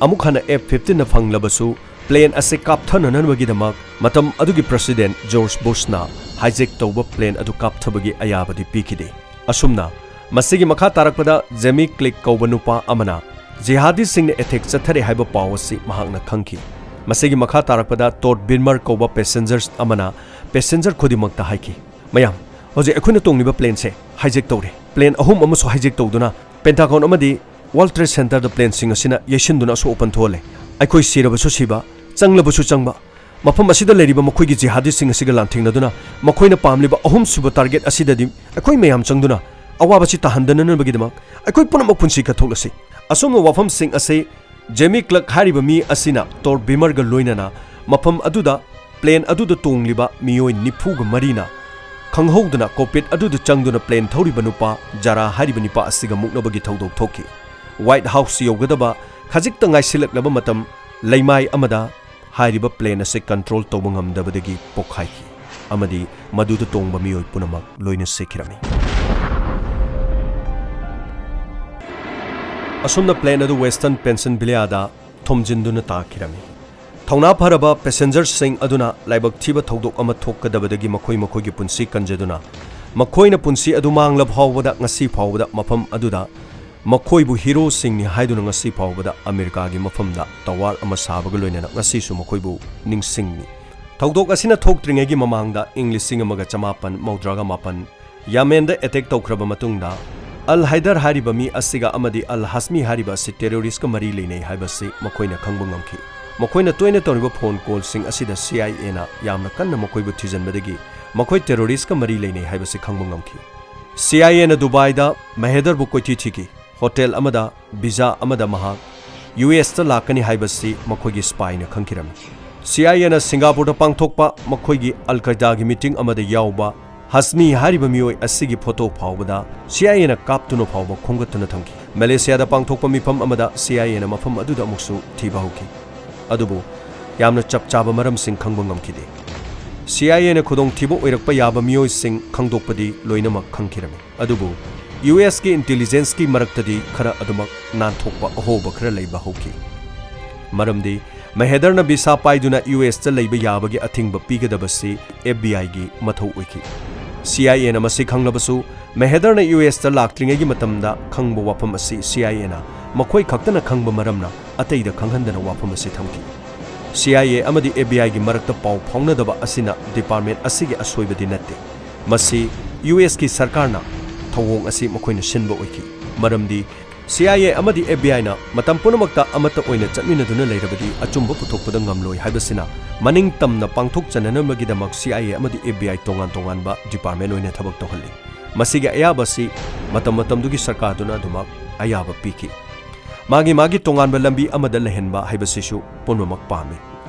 ꯑꯃꯨꯛ ꯍꯟꯅ F fifteenꯅ ꯐꯪꯂꯕꯁꯨ, plane ꯑꯁꯤ ꯀꯥꯞꯊꯅꯅꯕꯒꯤꯗꯃꯛ ꯃꯇꯝ ꯑꯗꯨꯒꯤ President George Bushꯅ hijack ꯇꯧꯕ plane ꯑꯗꯨ ꯀꯥꯞꯊꯕꯒꯤ ꯑꯌꯥꯕꯗꯤ ꯄꯤꯈꯤꯗꯦ꯫ ꯑꯁꯨꯝꯅ ꯃꯁꯤꯒꯤ ꯃꯈꯥ ꯇꯥꯔꯛꯄꯗ Jimmy Click ꯀꯧꯕ ꯅꯨꯄꯥ ꯑꯃꯅ ꯖꯤꯍꯥꯗꯤꯁꯤꯡꯅ ꯑꯦꯇꯦꯛ ꯆꯠꯊꯔꯦ ꯍꯥꯏꯕ ꯄꯥꯎ ꯑꯁꯤ ꯃꯍꯥꯛꯅ ꯈꯪꯈꯤ꯫ ꯃꯁꯤꯒꯤ ꯃꯈꯥ ꯇꯥꯔꯛꯄꯗ ꯇꯣꯗ ꯕꯤꯔꯃꯔ ꯀꯧꯕ ꯄꯦꯁꯦꯟꯖꯔ ꯑꯃꯅ ꯄꯦꯁꯦꯟꯖꯔ ꯈꯨꯗꯤꯡꯃꯛꯇ ꯍꯥꯏꯈꯤ, "ꯃꯌꯥꯝ, ꯍꯧꯖꯤꯛ ꯑꯩꯈꯣꯏꯅ ꯇꯣꯡꯂꯤꯕ ꯄ꯭ꯂꯦꯟꯁꯦ ꯍꯥꯏꯖꯦꯛ ꯇꯧꯔꯦ꯫ ꯄ꯭ꯂꯦꯟ ꯑꯍꯨꯝ ꯑꯃꯁꯨ ꯍꯥꯏꯖꯦꯛ ꯇꯧꯗꯨꯅ ꯄꯦꯟꯇꯥꯒꯣꯟ ꯑꯃꯗꯤ ꯋꯥꯔꯜꯗ ꯇ꯭ꯔꯦꯗ ꯁꯦꯟꯇꯔꯗ ꯄ꯭ꯂꯦꯟꯁꯤꯡ ꯑꯁꯤꯅ ꯌꯩꯁꯤꯟꯗꯨꯅ ꯑꯁꯣꯛ ꯑꯄꯟ ꯊꯣꯛꯍꯜꯂꯦ꯫ ꯑꯩꯈꯣꯏ ꯁꯤꯔꯕꯁꯨ ꯁꯤꯕ, ꯆꯪꯂꯕꯁꯨ ꯆꯪꯕ, ꯃꯐꯝ ꯑꯁꯤꯗ ꯂꯩꯔꯤꯕ ꯃꯈꯣꯏꯒꯤ ꯖꯤꯍꯥꯗꯤꯁꯤꯡ ꯑꯁꯤꯒ ꯂꯥꯟꯊꯦꯡꯅꯗꯨꯅ ꯃꯈꯣꯏꯅ ꯄꯥꯝꯂꯤꯕ ꯑꯍꯨꯝꯁꯨꯕ ꯇꯥꯔꯒꯦꯠ ꯑꯁꯤꯗꯗꯤ ꯑꯩꯈꯣꯏ ꯃꯌꯥꯝ ꯆꯪꯗꯨꯅ ꯑꯋꯥꯕꯁꯤ ꯇꯥꯍꯟꯗꯅꯅꯕꯒꯤꯗꯃꯛ ꯑꯩꯈꯣꯏ ꯄꯨꯝꯅꯃꯛ ꯄꯨꯟꯁꯤ ꯀꯠꯊꯣꯛꯂꯁꯤ꯫" ꯑꯁꯨꯝꯕ ꯋꯥꯐꯝꯁꯤꯡ ꯑꯁꯤ ꯖꯦꯃꯤ ꯀ꯭ꯂꯛ ꯍꯥꯏꯔꯤꯕ ꯃꯤ ꯑꯁꯤꯅ ꯇꯣꯗ ꯕꯤꯔꯃꯔꯒ ꯂꯣꯏꯅꯅ ꯃꯐꯝ ꯑꯗꯨꯗ ꯄ꯭ꯂꯦꯟ ꯑꯗꯨꯗ ꯇꯣꯡꯂꯤꯕ ꯃꯤꯑꯣꯏ ꯅꯤꯐꯨꯒ ꯃꯔꯤꯅ ꯈꯪꯍꯧꯗꯅ ꯀꯣꯛꯄꯤꯠ ꯑꯗꯨꯗ ꯆꯪꯗꯨꯅ ꯄ꯭ꯂꯦꯟ ꯊꯧꯔꯤꯕ ꯅꯨꯄꯥ ꯖꯥꯔꯥ ꯍꯥꯏꯔꯤꯕ ꯅꯨꯄꯥ ꯑꯁꯤꯒ ꯃꯨꯛꯅꯕꯒꯤ ꯊꯧꯗꯣꯛ ꯊꯣꯛꯈꯤ꯫ ꯋꯥꯏꯠ ꯍꯥꯎꯁ ꯌꯧꯒꯗꯕ ꯈꯖꯤꯛꯇ ꯉꯥꯏꯁꯤꯜꯂꯛꯂꯕ ꯃꯇꯝ ꯂꯩꯃꯥꯏ ꯑꯃꯗ ꯍꯥꯏꯔꯤꯕ ꯄ꯭ꯂꯦꯟ ꯑꯁꯤ ꯀꯟꯇ꯭ꯔꯣꯜ ꯇꯧꯕ ꯉꯝꯗꯕꯗꯒꯤ ꯄꯣꯈꯥꯏꯈꯤ ꯑꯃꯗꯤ ꯃꯗꯨꯗ ꯇꯣꯡꯕ ꯃꯤꯑꯣꯏ ꯄꯨꯝꯅꯃꯛ ꯂꯣꯏꯅ ꯁꯤꯈꯤꯔꯝꯃꯤ꯫ ꯑꯁꯨꯝꯅ ꯄ꯭ꯂꯦꯟ ꯑꯗꯨ ꯋꯦꯁꯇꯔꯟ ꯄꯦꯟꯁꯤꯜꯚꯦꯅꯤꯌꯥꯗ ꯊꯣꯝꯖꯤꯟꯗꯨꯅ ꯇꯥꯈꯤꯔꯝꯃꯤ꯫ ꯊꯧꯅꯥ ꯐꯔꯕ ꯄꯦꯁꯦꯟꯖꯔꯁꯤꯡ ꯑꯗꯨꯅ ꯂꯥꯏꯕꯛ ꯊꯤꯕ ꯊꯧꯗꯣꯛ ꯑꯃ ꯊꯣꯛꯀꯗꯕꯗꯒꯤ ꯃꯈꯣꯏ ꯃꯈꯣꯏꯒꯤ ꯄꯨꯟꯁꯤ ꯀꯟꯖꯗꯨꯅ ꯃꯈꯣꯏꯅ ꯄꯨꯟꯁꯤ ꯑꯗꯨ ꯃꯥꯡꯂ ꯐꯥꯎꯕꯗ ꯉꯁꯤ ꯐꯥꯎꯕꯗ ꯃꯐꯝ ꯑꯗꯨꯗ ꯃꯈꯣꯏꯕꯨ ꯍꯤꯔꯣꯁꯤꯡꯅꯤ ꯍꯥꯏꯗꯨꯅ ꯉꯁꯤ ꯐꯥꯎꯕꯗ ꯑꯃꯦꯔꯤꯀꯥꯒꯤ ꯃꯐꯝꯗ ꯇꯋꯥꯔ ꯑꯃ ꯁꯥꯕꯒ ꯂꯣꯏꯅꯅ ꯉꯁꯤꯁꯨ ꯃꯈꯣꯏꯕꯨ ꯅꯤꯡꯁꯤꯡꯂꯤ꯫ ꯊꯧꯗꯣꯛ ꯑꯁꯤꯅ ꯊꯣꯛꯇ꯭ꯔꯤꯉꯩꯒꯤ ꯃꯃꯥꯡꯗ ꯏꯪ ꯂꯤꯁꯤꯡ ꯑꯃꯒ ꯆꯃꯥꯄꯟ ꯃꯧꯗ꯭ꯔꯥꯒ ꯃꯥꯄꯟ ꯌꯥꯃꯦꯟꯗ ꯑꯦꯇꯦꯛ ꯇꯧꯈ꯭ꯔꯕ ꯃꯇꯨꯡꯗ, ꯑꯜ ꯍꯥꯏꯗꯔ ꯍꯥꯏꯔꯤꯕ ꯃꯤ ꯑꯁꯤꯒ ꯑꯃꯗꯤ ꯑꯜ ꯍꯥꯁꯃꯤ ꯍꯥꯏꯔꯤꯕ ꯑꯁꯤ ꯇꯦꯔꯣꯔꯤꯁ꯭ꯠꯀ ꯃꯔꯤ ꯂꯩꯅꯩ ꯍꯥꯏꯕꯁꯤ ꯃꯈꯣꯏꯅ ꯈꯪꯕ ꯉꯝꯈꯤ꯫ ꯃꯈꯣꯏꯅ ꯇꯣꯏꯅ ꯇꯧꯔꯤꯕ ꯐꯣꯟ ꯀꯣꯜꯁꯤꯡ ꯑꯁꯤꯗ ꯁꯤ ꯑꯥꯏ ꯑꯦꯅ ꯌꯥꯝꯅ ꯀꯟꯅ ꯃꯈꯣꯏꯕꯨ ꯊꯤꯖꯤꯟꯕꯗꯒꯤ ꯃꯈꯣꯏ ꯇꯦꯔꯣꯔꯤꯁ꯭ꯠꯀ ꯃꯔꯤ ꯂꯩꯅꯩ ꯍꯥꯏꯕꯁꯤ ꯈꯪꯕ ꯉꯝꯈꯤ꯫ ꯁꯤ ꯑꯥꯏ ꯑꯦꯅ ꯗꯨꯕꯥꯏꯗ ꯃꯍꯦꯗꯔꯕꯨ ꯀꯣꯏꯊꯤ ꯊꯤꯈꯤ꯫ ꯍꯣꯇꯦꯜ ꯑꯃꯗ ꯚꯤꯖꯥ ꯑꯃꯗ ꯃꯍꯥꯛ ꯌꯨ ꯑꯦꯁꯇ ꯂꯥꯛꯀꯅꯤ ꯍꯥꯏꯕꯁꯤ ꯃꯈꯣꯏꯒꯤ ꯁ꯭ꯄꯥꯏꯅ ꯈꯪꯈꯤꯔꯝꯃꯤ꯫ ꯁꯤ ꯑꯥꯏ ꯑꯦꯅ ꯁꯤꯡꯒꯥꯄꯨꯔꯗ ꯄꯥꯡꯊꯣꯛꯄ ꯃꯈꯣꯏꯒꯤ ꯑꯜ ꯀꯥꯏꯗꯥꯒꯤ ꯃꯤꯇꯤꯡ ꯑꯃꯗ ꯌꯥꯎꯕ ꯍꯁꯃꯤ ꯍꯥꯏꯔꯤꯕ ꯃꯤꯑꯣꯏ ꯑꯁꯤꯒꯤ ꯐꯣꯇꯣ ꯐꯥꯎꯕꯗ ꯁꯤ ꯑꯥꯏ ꯑꯦꯅ ꯀꯥꯞꯇꯨꯅ ꯐꯥꯎꯕ ꯈꯣꯝꯒꯠꯇꯨꯅ ꯊꯝꯈꯤ꯫ ꯃꯦꯂꯦꯁꯤꯌꯥꯗ ꯄꯥꯡꯊꯣꯛꯄ ꯃꯤꯐꯝ ꯑꯃꯗ ꯁꯤ ꯑꯥꯏ ꯑꯦꯅ ꯃꯐꯝ ꯑꯗꯨꯗ ꯑꯃꯨꯛꯁꯨ ꯊꯤꯕ ꯍꯧꯈꯤ꯫ ꯑꯗꯨꯕꯨ ꯌꯥꯝꯅ ꯆꯞ ꯆꯥꯕ ꯃꯔꯝꯁꯤꯡ ꯈꯪꯕ ꯉꯝꯈꯤꯗꯦ꯫ ꯁꯤ ꯑꯥꯏ ꯑꯦꯅ ꯈꯨꯗꯣꯡꯊꯤꯕ ꯑꯣꯏꯔꯛꯄ ꯌꯥꯕ ꯃꯤꯑꯣꯏꯁꯤꯡ ꯈꯪꯗꯣꯛꯄꯗꯤ ꯂꯣꯏꯅꯃꯛ ꯈꯪꯈꯤꯔꯝꯃꯤ꯫ ꯑꯗꯨꯕꯨ ꯌꯨ ꯑꯦꯁꯀꯤ ꯏꯟꯇꯦꯂꯤꯖꯦꯟꯁꯀꯤ ꯃꯔꯛꯇꯗꯤ ꯈꯔ ꯑꯗꯨꯃꯛ ꯅꯥꯟꯊꯣꯛꯄ ꯑꯍꯣꯕ ꯈꯔ ꯂꯩꯕ ꯍꯧꯈꯤ꯫ ꯃꯔꯝꯗꯤ ꯃꯍꯦꯗꯔꯅ ꯚꯤꯁꯥ ꯄꯥꯏꯗꯨꯅ ꯌꯨ ꯑꯦꯁꯇ ꯂꯩꯕ ꯌꯥꯕꯒꯤ ꯑꯊꯤꯡꯕ ꯄꯤꯒꯗꯕꯁꯤ ꯑꯦꯐ ꯕꯤ ꯑꯥꯏꯒꯤ ꯃꯊꯧ ꯑꯣꯏꯈꯤ꯫ ꯁꯤ ꯑꯥꯏ ꯑꯦꯅ ꯃꯁꯤ ꯈꯪꯂꯕꯁꯨ, ꯃꯍꯦꯗꯔꯅ ꯌꯨ ꯑꯦꯁꯇ ꯂꯥꯛꯇ꯭ꯔꯤꯉꯩꯒꯤ ꯃꯇꯝꯗ ꯈꯪꯕ ꯋꯥꯐꯝ ꯑꯁꯤ ꯁꯤ ꯑꯥꯏ ꯑꯦꯅ ꯃꯈꯣꯏ ꯈꯛꯇꯅ ꯈꯪꯕ ꯃꯔꯝꯅ ꯑꯇꯩꯗ ꯈꯪꯍꯟꯗꯅ ꯋꯥꯐꯝ ꯑꯁꯤ ꯊꯝꯈꯤ꯫ ꯁꯤ ꯑꯥꯏ ꯑꯦ ꯑꯃꯗꯤ ꯑꯦꯐ ꯕꯤ ꯑꯥꯏꯒꯤ ꯃꯔꯛꯇ ꯄꯥꯎ ꯐꯥꯎꯅꯗꯕ ꯑꯁꯤꯅ ꯗꯤꯄꯥꯔꯠꯃꯦꯟꯠ ꯑꯁꯤꯒꯤ ꯑꯁꯣꯏꯕꯗꯤ ꯅꯠꯇꯦ꯫ ꯃꯁꯤ ꯌꯨ ꯑꯦꯁꯀꯤ ꯁꯔꯀꯥꯔꯅ ꯊꯧꯑꯣꯡ ꯑꯁꯤ ꯃꯈꯣꯏꯅ ꯁꯤꯟꯕ ꯑꯣꯏꯈꯤ꯫ ꯃꯔꯝꯗꯤ ꯁꯤ ꯑꯥꯏ ꯑꯦ ꯑꯃꯗꯤ ꯑꯦꯐ ꯕꯤ ꯑꯥꯏꯅ ꯃꯇꯝ ꯄꯨꯝꯅꯃꯛꯇ ꯑꯃꯠꯇ ꯑꯣꯏꯅ ꯆꯠꯃꯤꯟꯅꯗꯨꯅ ꯂꯩꯔꯕꯗꯤ ꯑꯆꯨꯝꯕ ꯄꯨꯊꯣꯛꯄꯗ ꯉꯝꯂꯣꯏ ꯍꯥꯏꯕꯁꯤꯅ ꯃꯅꯤꯡ ꯇꯝꯅ ꯄꯥꯡꯊꯣꯛꯆꯅꯅꯕꯒꯤꯗꯃꯛ ꯁꯤ ꯑꯥꯏ ꯑꯦ ꯑꯃꯗꯤ ꯑꯦꯐ ꯕꯤ ꯑꯥꯏ ꯇꯣꯉꯥꯟ ꯇꯣꯉꯥꯟꯕ ꯗꯤꯄꯥꯔꯠꯃꯦꯟꯠ ꯑꯣꯏꯅ ꯊꯕꯛ ꯇꯧꯍꯜꯂꯤ꯫ ꯃꯁꯤꯒꯤ ꯑꯌꯥꯕ ꯑꯁꯤ ꯃꯇꯝ ꯃꯇꯝꯗꯨꯒꯤ ꯁꯔꯀꯥꯔꯗꯨꯅ ꯑꯗꯨꯃꯛ ꯑꯌꯥꯕ ꯄꯤꯈꯤ꯫ ꯃꯥꯒꯤ ꯃꯥꯒꯤ ꯇꯣꯉꯥꯟꯕ ꯂꯝꯕꯤ ꯑꯃꯗ ꯂꯩꯍꯟꯕ ꯍꯥꯏꯕꯁꯤꯁꯨ ꯄꯨꯝꯅꯃꯛ ꯄꯥꯝꯃꯤ꯫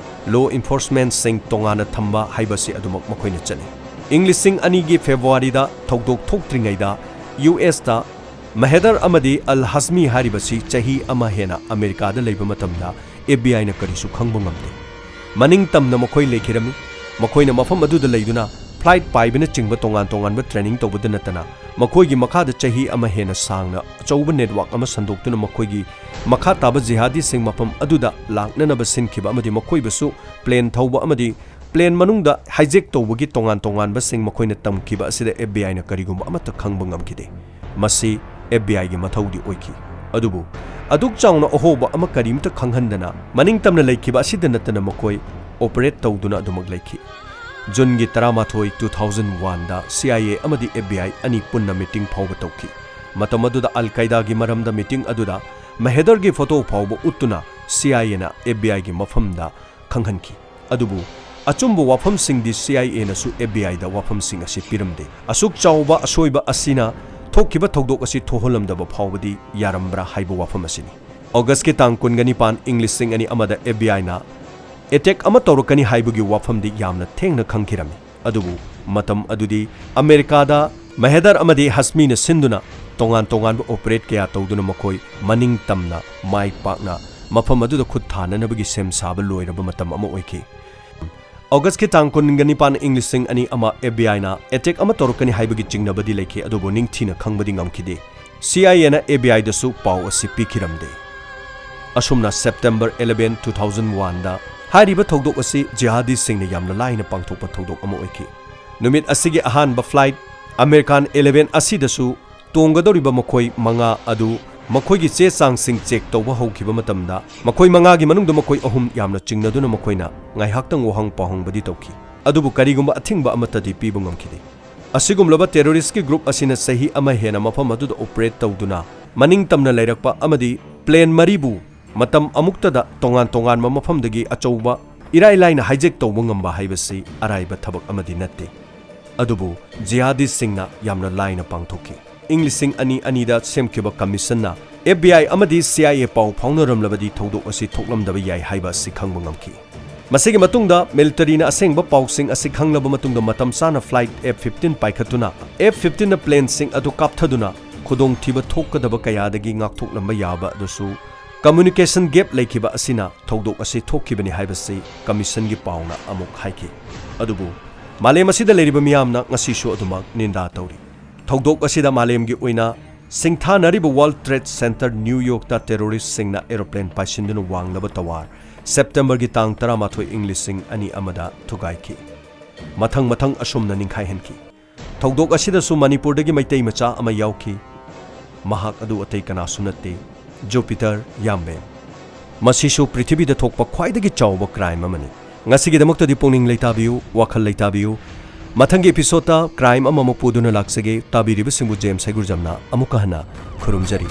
ꯂꯣ ꯏꯟꯐꯣꯔꯁꯃꯦꯟꯠꯁꯤꯡ ꯇꯣꯉꯥꯟꯅ ꯊꯝꯕ ꯍꯥꯏꯕꯁꯤ ꯑꯗꯨꯃꯛ ꯃꯈꯣꯏꯅ ꯆꯠꯅꯩ꯫ ꯏꯪ ꯂꯤꯁꯤꯡ ꯑꯅꯤꯒꯤ ꯐꯦꯕ꯭ꯔꯨꯋꯥꯔꯤꯗ ꯊꯧꯗꯣꯛ ꯊꯣꯛꯇ꯭ꯔꯤꯉꯩꯗ ꯌꯨ ꯑꯦꯁꯇ ꯃꯍꯦꯗꯔ ꯑꯃꯗꯤ ꯑꯜ ꯍꯁꯃꯤ ꯍꯥꯏꯔꯤꯕꯁꯤ ꯆꯍꯤ ꯑꯃ ꯍꯦꯟꯅ ꯑꯃꯦꯔꯤꯀꯥꯗ ꯂꯩꯕ ꯃꯇꯝꯗ ꯑꯦꯐ ꯕꯤ ꯑꯥꯏꯅ ꯀꯔꯤꯁꯨ ꯈꯪꯕ ꯉꯝꯗꯦ꯫ ꯃꯅꯤꯡ ꯇꯝꯅ ꯃꯈꯣꯏ ꯂꯩꯈꯤꯔꯝꯃꯤ꯫ ꯃꯈꯣꯏꯅ ꯃꯐꯝ ꯑꯗꯨꯗ ꯂꯩꯗꯨꯅ ꯐ꯭ꯂꯥꯏꯠ ꯄꯥꯏꯕꯅꯆꯤꯡꯕ ꯇꯣꯉꯥꯟ ꯇꯣꯉꯥꯟꯕ ꯇ꯭ꯔꯦꯅꯤꯡ ꯇꯧꯕꯗ ꯅꯠꯇꯅ ꯃꯈꯣꯏꯒꯤ ꯃꯈꯥꯗ ꯆꯍꯤ ꯑꯃ ꯍꯦꯟꯅ ꯁꯥꯡꯅ ꯑꯆꯧꯕ ꯅꯦꯠꯋꯥꯔꯛ ꯑꯃ ꯁꯟꯗꯣꯛꯇꯨꯅ ꯃꯈꯣꯏꯒꯤ ꯃꯈꯥ ꯇꯥꯕ ꯖꯤꯍꯥꯗꯤꯁꯤꯡ ꯃꯐꯝ ꯑꯗꯨꯗ ꯂꯥꯛꯅꯅꯕ ꯁꯤꯟꯈꯤꯕ ꯑꯃꯗꯤ ꯃꯈꯣꯏꯕꯨꯁꯨ ꯄ꯭ꯂꯦꯟ ꯊꯧꯕ ꯑꯃꯗꯤ ꯄ꯭ꯂꯦꯟ ꯃꯅꯨꯡꯗ ꯍꯥꯏꯖꯦꯛ ꯇꯧꯕꯒꯤ ꯇꯣꯉꯥꯟ ꯇꯣꯉꯥꯟꯕꯁꯤꯡ ꯃꯈꯣꯏꯅ ꯇꯝꯈꯤꯕ ꯑꯁꯤꯗ ꯑꯦꯐ ꯕꯤ ꯑꯥꯏꯅ ꯀꯔꯤꯒꯨꯝꯕ ꯑꯃꯠꯇ ꯈꯪꯕ ꯉꯝꯈꯤꯗꯦ꯫ ꯃꯁꯤ ꯑꯦꯐ ꯕꯤ ꯑꯥꯏꯒꯤ ꯃꯊꯧꯗꯤ ꯑꯣꯏꯈꯤ꯫ ꯑꯗꯨꯕꯨ ꯑꯗꯨꯛ ꯆꯥꯎꯅ ꯑꯍꯣꯕ ꯑꯃ ꯀꯔꯤꯝꯇ ꯈꯪꯍꯟꯗꯅ ꯃꯅꯤꯡ ꯇꯝꯅ ꯂꯩꯈꯤꯕ ꯑꯁꯤꯗ ꯅꯠꯇꯅ ꯃꯈꯣꯏ ꯑꯣꯄꯔꯦꯠ ꯇꯧꯗꯨꯅ ꯑꯗꯨꯃꯛ ꯂꯩꯈꯤ꯫ ꯖꯨꯟꯒꯤ ꯇꯔꯥꯃꯥꯊꯣꯏ, ꯇꯨ ꯊꯥꯎꯖꯟ ꯋꯥꯟꯗ ꯁꯤ ꯑꯥꯏ ꯑꯦ ꯑꯃꯗꯤ ꯑꯦꯐ ꯕꯤ ꯑꯥꯏ ꯑꯅꯤ ꯄꯨꯟꯅ ꯃꯤꯇꯤꯡ ꯐꯥꯎꯕ ꯇꯧꯈꯤ꯫ ꯃꯇꯝ ꯑꯗꯨꯗ ꯑꯜ ꯀꯥꯏꯗꯥꯒꯤ ꯃꯔꯝꯗ ꯃꯤꯇꯤꯡ ꯑꯗꯨꯗ ꯃꯍꯦꯗꯔꯒꯤ ꯐꯣꯇꯣ ꯐꯥꯎꯕ ꯎꯠꯇꯨꯅ ꯁꯤ ꯑꯥꯏ ꯑꯦꯅ ꯑꯦꯐ ꯕꯤ ꯑꯥꯏꯒꯤ ꯃꯐꯝꯗ ꯈꯪꯍꯟꯈꯤ꯫ ꯑꯗꯨꯕꯨ ꯑꯆꯨꯝꯕ ꯋꯥꯐꯝꯁꯤꯡꯗꯤ ꯁꯤ ꯑꯥꯏ ꯑꯦꯅꯁꯨ ꯑꯦꯐ ꯕꯤ ꯑꯥꯏꯗ ꯋꯥꯐꯝꯁꯤꯡ ꯑꯁꯤ ꯄꯤꯔꯝꯗꯦ꯫ ꯑꯁꯨꯛ ꯆꯥꯎꯕ ꯑꯁꯣꯏꯕ ꯑꯁꯤꯅ ꯊꯣꯛꯈꯤꯕ ꯊꯧꯗꯣꯛ ꯑꯁꯤ ꯊꯣꯛꯍꯜꯂꯝꯗꯕ ꯐꯥꯎꯕꯗꯤ ꯌꯥꯔꯝꯕ꯭ꯔꯥ ꯍꯥꯏꯕ ꯋꯥꯐꯝ ꯑꯁꯤꯅꯤ꯫ ꯑꯣꯒꯁꯀꯤ ꯇꯥꯡ ꯀꯨꯟꯒ ꯅꯤꯄꯥꯟ, ꯏꯪ ꯂꯤꯁꯤꯡ ꯑꯅꯤ ꯑꯃꯗ ꯑꯦꯐ ꯕꯤ ꯑꯥꯏꯅ ꯑꯦꯇꯦꯛ ꯑꯃ ꯇꯧꯔꯛꯀꯅꯤ ꯍꯥꯏꯕꯒꯤ ꯋꯥꯐꯝꯗꯤ ꯌꯥꯝꯅ ꯊꯦꯡꯅ ꯈꯪꯈꯤꯔꯝꯃꯤ꯫ ꯑꯗꯨꯕꯨ ꯃꯇꯝ ꯑꯗꯨꯗꯤ ꯑꯃꯦꯔꯤꯀꯥꯗ ꯃꯍꯦꯗꯔ ꯑꯃꯗꯤ ꯍꯁꯃꯤꯅ ꯁꯤꯟꯗꯨꯅ ꯇꯣꯉꯥꯟ ꯇꯣꯉꯥꯟꯕ ꯑꯣꯄꯔꯦꯠ ꯀꯌꯥ ꯇꯧꯗꯨꯅ ꯃꯈꯣꯏ ꯃꯅꯤꯡ ꯇꯝꯅ ꯃꯥꯏ ꯄꯥꯛꯅ ꯃꯐꯝ ꯑꯗꯨꯗ ꯈꯨꯠ ꯊꯥꯅꯅꯕꯒꯤ ꯁꯦꯝ ꯁꯥꯕ ꯂꯣꯏꯔꯕ ꯃꯇꯝ ꯑꯃ ꯑꯣꯏꯈꯤ꯫ ꯑꯣꯒꯁꯀꯤ ꯇꯥꯡ ꯀꯨꯟꯒ ꯅꯤꯄꯥꯟ, ꯏꯪ ꯂꯤꯁꯤꯡ ꯑꯅꯤ ꯑꯃ, ꯑꯦꯐ ꯕꯤ ꯑꯥꯏꯅ ꯑꯦꯇꯦꯛ ꯑꯃ ꯇꯧꯔꯛꯀꯅꯤ ꯍꯥꯏꯕꯒꯤ ꯆꯤꯡꯅꯕꯗꯤ ꯂꯩꯈꯤ, ꯑꯗꯨꯕꯨ ꯅꯤꯡꯊꯤꯅ ꯈꯪꯕꯗꯤ ꯉꯝꯈꯤꯗꯦ꯫ ꯁꯤ ꯑꯥꯏ ꯑꯦꯅ ꯑꯦꯐ ꯕꯤ ꯑꯥꯏꯗꯁꯨ ꯄꯥꯎ ꯑꯁꯤ ꯄꯤꯈꯤꯔꯝꯗꯦ꯫ ꯑꯁꯨꯝꯅ ꯁꯦꯞꯇꯦꯝꯕꯔ eleven, two thousand oneꯗ ꯍꯥꯏꯔꯤꯕ ꯊꯧꯗꯣꯛ ꯑꯁꯤ ꯖꯤꯍꯥꯗꯤꯁꯤꯡꯅ ꯌꯥꯝꯅ ꯂꯥꯏꯅ ꯄꯥꯡꯊꯣꯛꯄ ꯊꯧꯗꯣꯛ ꯑꯃ ꯑꯣꯏꯈꯤ꯫ ꯅꯨꯃꯤꯠ ꯑꯁꯤꯒꯤ ꯑꯍꯥꯟꯕ ꯐ꯭ꯂꯥꯏꯠ ꯑꯃꯦꯔꯤꯀꯥꯟ eleven ꯑꯁꯤꯗꯁꯨ ꯇꯣꯡꯒꯗꯧꯔꯤꯕ ꯃꯈꯣꯏ ꯃꯉꯥ ꯑꯗꯨ ꯃꯈꯣꯏꯒꯤ ꯆꯦ ꯆꯥꯡꯁꯤꯡ ꯆꯦꯛ ꯇꯧꯕ ꯍꯧꯈꯤꯕ ꯃꯇꯝꯗ, ꯃꯈꯣꯏ ꯃꯉꯥꯒꯤ ꯃꯅꯨꯡꯗ ꯃꯈꯣꯏ ꯑꯍꯨꯝ ꯌꯥꯝꯅ ꯆꯤꯡꯅꯗꯨꯅ ꯃꯈꯣꯏꯅ ꯉꯥꯏꯍꯥꯛꯇꯪ ꯋꯥꯍꯪ ꯄꯥꯎꯍꯪꯕꯗꯤ ꯇꯧꯈꯤ, ꯑꯗꯨꯕꯨ ꯀꯔꯤꯒꯨꯝꯕ ꯑꯊꯤꯡꯕ ꯑꯃꯠꯇꯗꯤ ꯄꯤꯕ ꯉꯝꯈꯤꯗꯦ꯫ ꯑꯁꯤꯒꯨꯝꯂꯕ terrorist ꯀꯤ group ꯑꯁꯤꯅ ꯆꯍꯤ ꯑꯃ ꯍꯦꯟꯅ ꯃꯐꯝ ꯑꯗꯨꯗ operate ꯇꯧꯗꯨꯅ, ꯃꯅꯤꯡ ꯇꯝꯅ ꯂꯩꯔꯛꯄ ꯑꯃꯗꯤ plane ꯃꯔꯤꯕꯨ ꯃꯇꯝ ꯑꯃꯨꯛꯇꯗ ꯇꯣꯉꯥꯟ ꯇꯣꯉꯥꯟꯕ ꯃꯐꯝꯗꯒꯤ ꯑꯆꯧꯕ ꯏꯔꯥꯏ ꯂꯥꯏꯅ hijack ꯇꯧꯕ ꯉꯝꯕ ꯍꯥꯏꯕꯁꯤ ꯑꯔꯥꯏꯕ ꯊꯕꯛ ꯑꯃꯗꯤ ꯅꯠꯇꯦ꯫ ꯑꯗꯨꯕꯨ ꯖꯤꯍꯥꯗꯤꯁꯁꯤꯡꯅ ꯌꯥꯝꯅ ꯂꯥꯏꯅ ꯄꯥꯡꯊꯣꯛꯈꯤ꯫ ꯏꯪ ꯂꯤꯁꯤꯡ ꯑꯅꯤ ꯑꯅꯤꯗ ꯁꯦꯝꯈꯤꯕ commission ꯅ F B I ꯑꯃꯗꯤ C I A ꯄꯥꯎ ꯐꯥꯎꯅꯔꯝꯂꯕꯗꯤ ꯊꯧꯗꯣꯛ ꯑꯁꯤ ꯊꯣꯛꯂꯝꯗꯕ ꯌꯥꯏ ꯍꯥꯏꯕ ꯑꯁꯤ ꯈꯪꯕ ꯉꯝꯈꯤ꯫ ꯃꯁꯤꯒꯤ ꯃꯇꯨꯡꯗ military ꯅ ꯑꯁꯦꯡꯕ ꯄꯥꯎꯁꯤꯡ ꯑꯁꯤ ꯈꯪꯂꯕ ꯃꯇꯨꯡꯗ, ꯃꯇꯝ ꯆꯥꯅ flight F fifteen ꯄꯥꯏꯈꯠꯇꯨꯅ, F fifteen ꯅ plane ꯁꯤꯡ ꯑꯗꯨ ꯀꯥꯞꯊꯗꯨꯅ ꯈꯨꯗꯣꯡꯊꯤꯕ ꯊꯣꯛꯀꯗꯕ ꯀꯌꯥꯗꯒꯤ ꯉꯥꯛꯊꯣꯛꯂꯝꯕ ꯌꯥꯕ ꯑꯗꯨꯁꯨ communication gap ꯂꯩꯈꯤꯕ ꯑꯁꯤꯅ ꯊꯧꯗꯣꯛ ꯑꯁꯤ ꯊꯣꯛꯈꯤꯕꯅꯤ ꯍꯥꯏꯕꯁꯤ commission ꯒꯤ ꯄꯥꯎꯅ ꯑꯃꯨꯛ ꯍꯥꯏꯈꯤ꯫ ꯑꯗꯨꯕꯨ ꯃꯥꯂꯦꯝ ꯑꯁꯤꯗ ꯂꯩꯔꯤꯕ ꯃꯤꯌꯥꯝꯅ ꯉꯁꯤꯁꯨ ꯑꯗꯨꯃꯛ ꯅꯤꯟꯗꯥ ꯇꯧꯔꯤ꯫ ꯊꯧꯗꯣꯛ ꯑꯁꯤꯗ ꯃꯥꯂꯦꯝꯒꯤ ꯑꯣꯏꯅ ꯁꯤꯡꯊꯥꯅꯔꯤꯕ World Trade Center New York ꯇ terrorist ꯁꯤꯡꯅ aeroplane ꯄꯥꯏꯁꯤꯟꯗꯨꯅ ꯋꯥꯡꯂꯕ tower September ꯒꯤ ꯇꯥꯡ ꯇꯔꯥꯃꯥꯊꯣꯏ, ꯏꯪ ꯂꯤꯁꯤꯡ ꯑꯅꯤ ꯑꯃꯗ ꯊꯨꯒꯥꯏꯈꯤ꯫ ꯃꯊꯪ ꯃꯊꯪ ꯑꯁꯨꯝꯅ ꯅꯤꯡꯈꯥꯏꯍꯟꯈꯤ꯫ ꯊꯧꯗꯣꯛ ꯑꯁꯤꯗꯁꯨ ꯃꯅꯤꯄꯨꯔꯗꯒꯤ ꯃꯩꯇꯩ ꯃꯆꯥ ꯑꯃ ꯌꯥꯎꯈꯤ꯫ ꯃꯍꯥꯛ ꯑꯗꯨ ꯑꯇꯩ ꯀꯅꯥꯁꯨ ꯅꯠꯇꯦ, ꯖꯨꯄꯤꯇꯔ ꯌꯥꯝꯕꯦꯝ꯫ ꯃꯁꯤꯁꯨ ꯄ꯭ꯔꯤꯊꯤꯕꯤꯗ ꯊꯣꯛꯄ ꯈ꯭ꯋꯥꯏꯗꯒꯤ ꯆꯥꯎꯕ crime ꯑꯃꯅꯤ꯫ ꯉꯁꯤꯒꯤꯗꯃꯛꯇꯗꯤ ꯄꯨꯛꯅꯤꯡ ꯂꯩꯇꯥꯕꯤꯌꯨ, ꯋꯥꯈꯜ ꯂꯩꯇꯥꯕꯤꯌꯨ꯫ ꯃꯊꯪꯒꯤ episode ꯇ crime ꯑꯃꯃꯨꯛ ꯄꯨꯗꯨꯅ ꯂꯥꯛꯆꯒꯦ꯫ ꯇꯥꯕꯤꯔꯤꯕꯁꯤꯡꯕꯨ ꯖꯦꯝꯁ ꯍꯩꯒꯨꯔꯖꯝꯅ ꯑꯃꯨꯛꯀ ꯍꯟꯅ ꯈꯨꯔꯨꯝꯖꯔꯤ꯫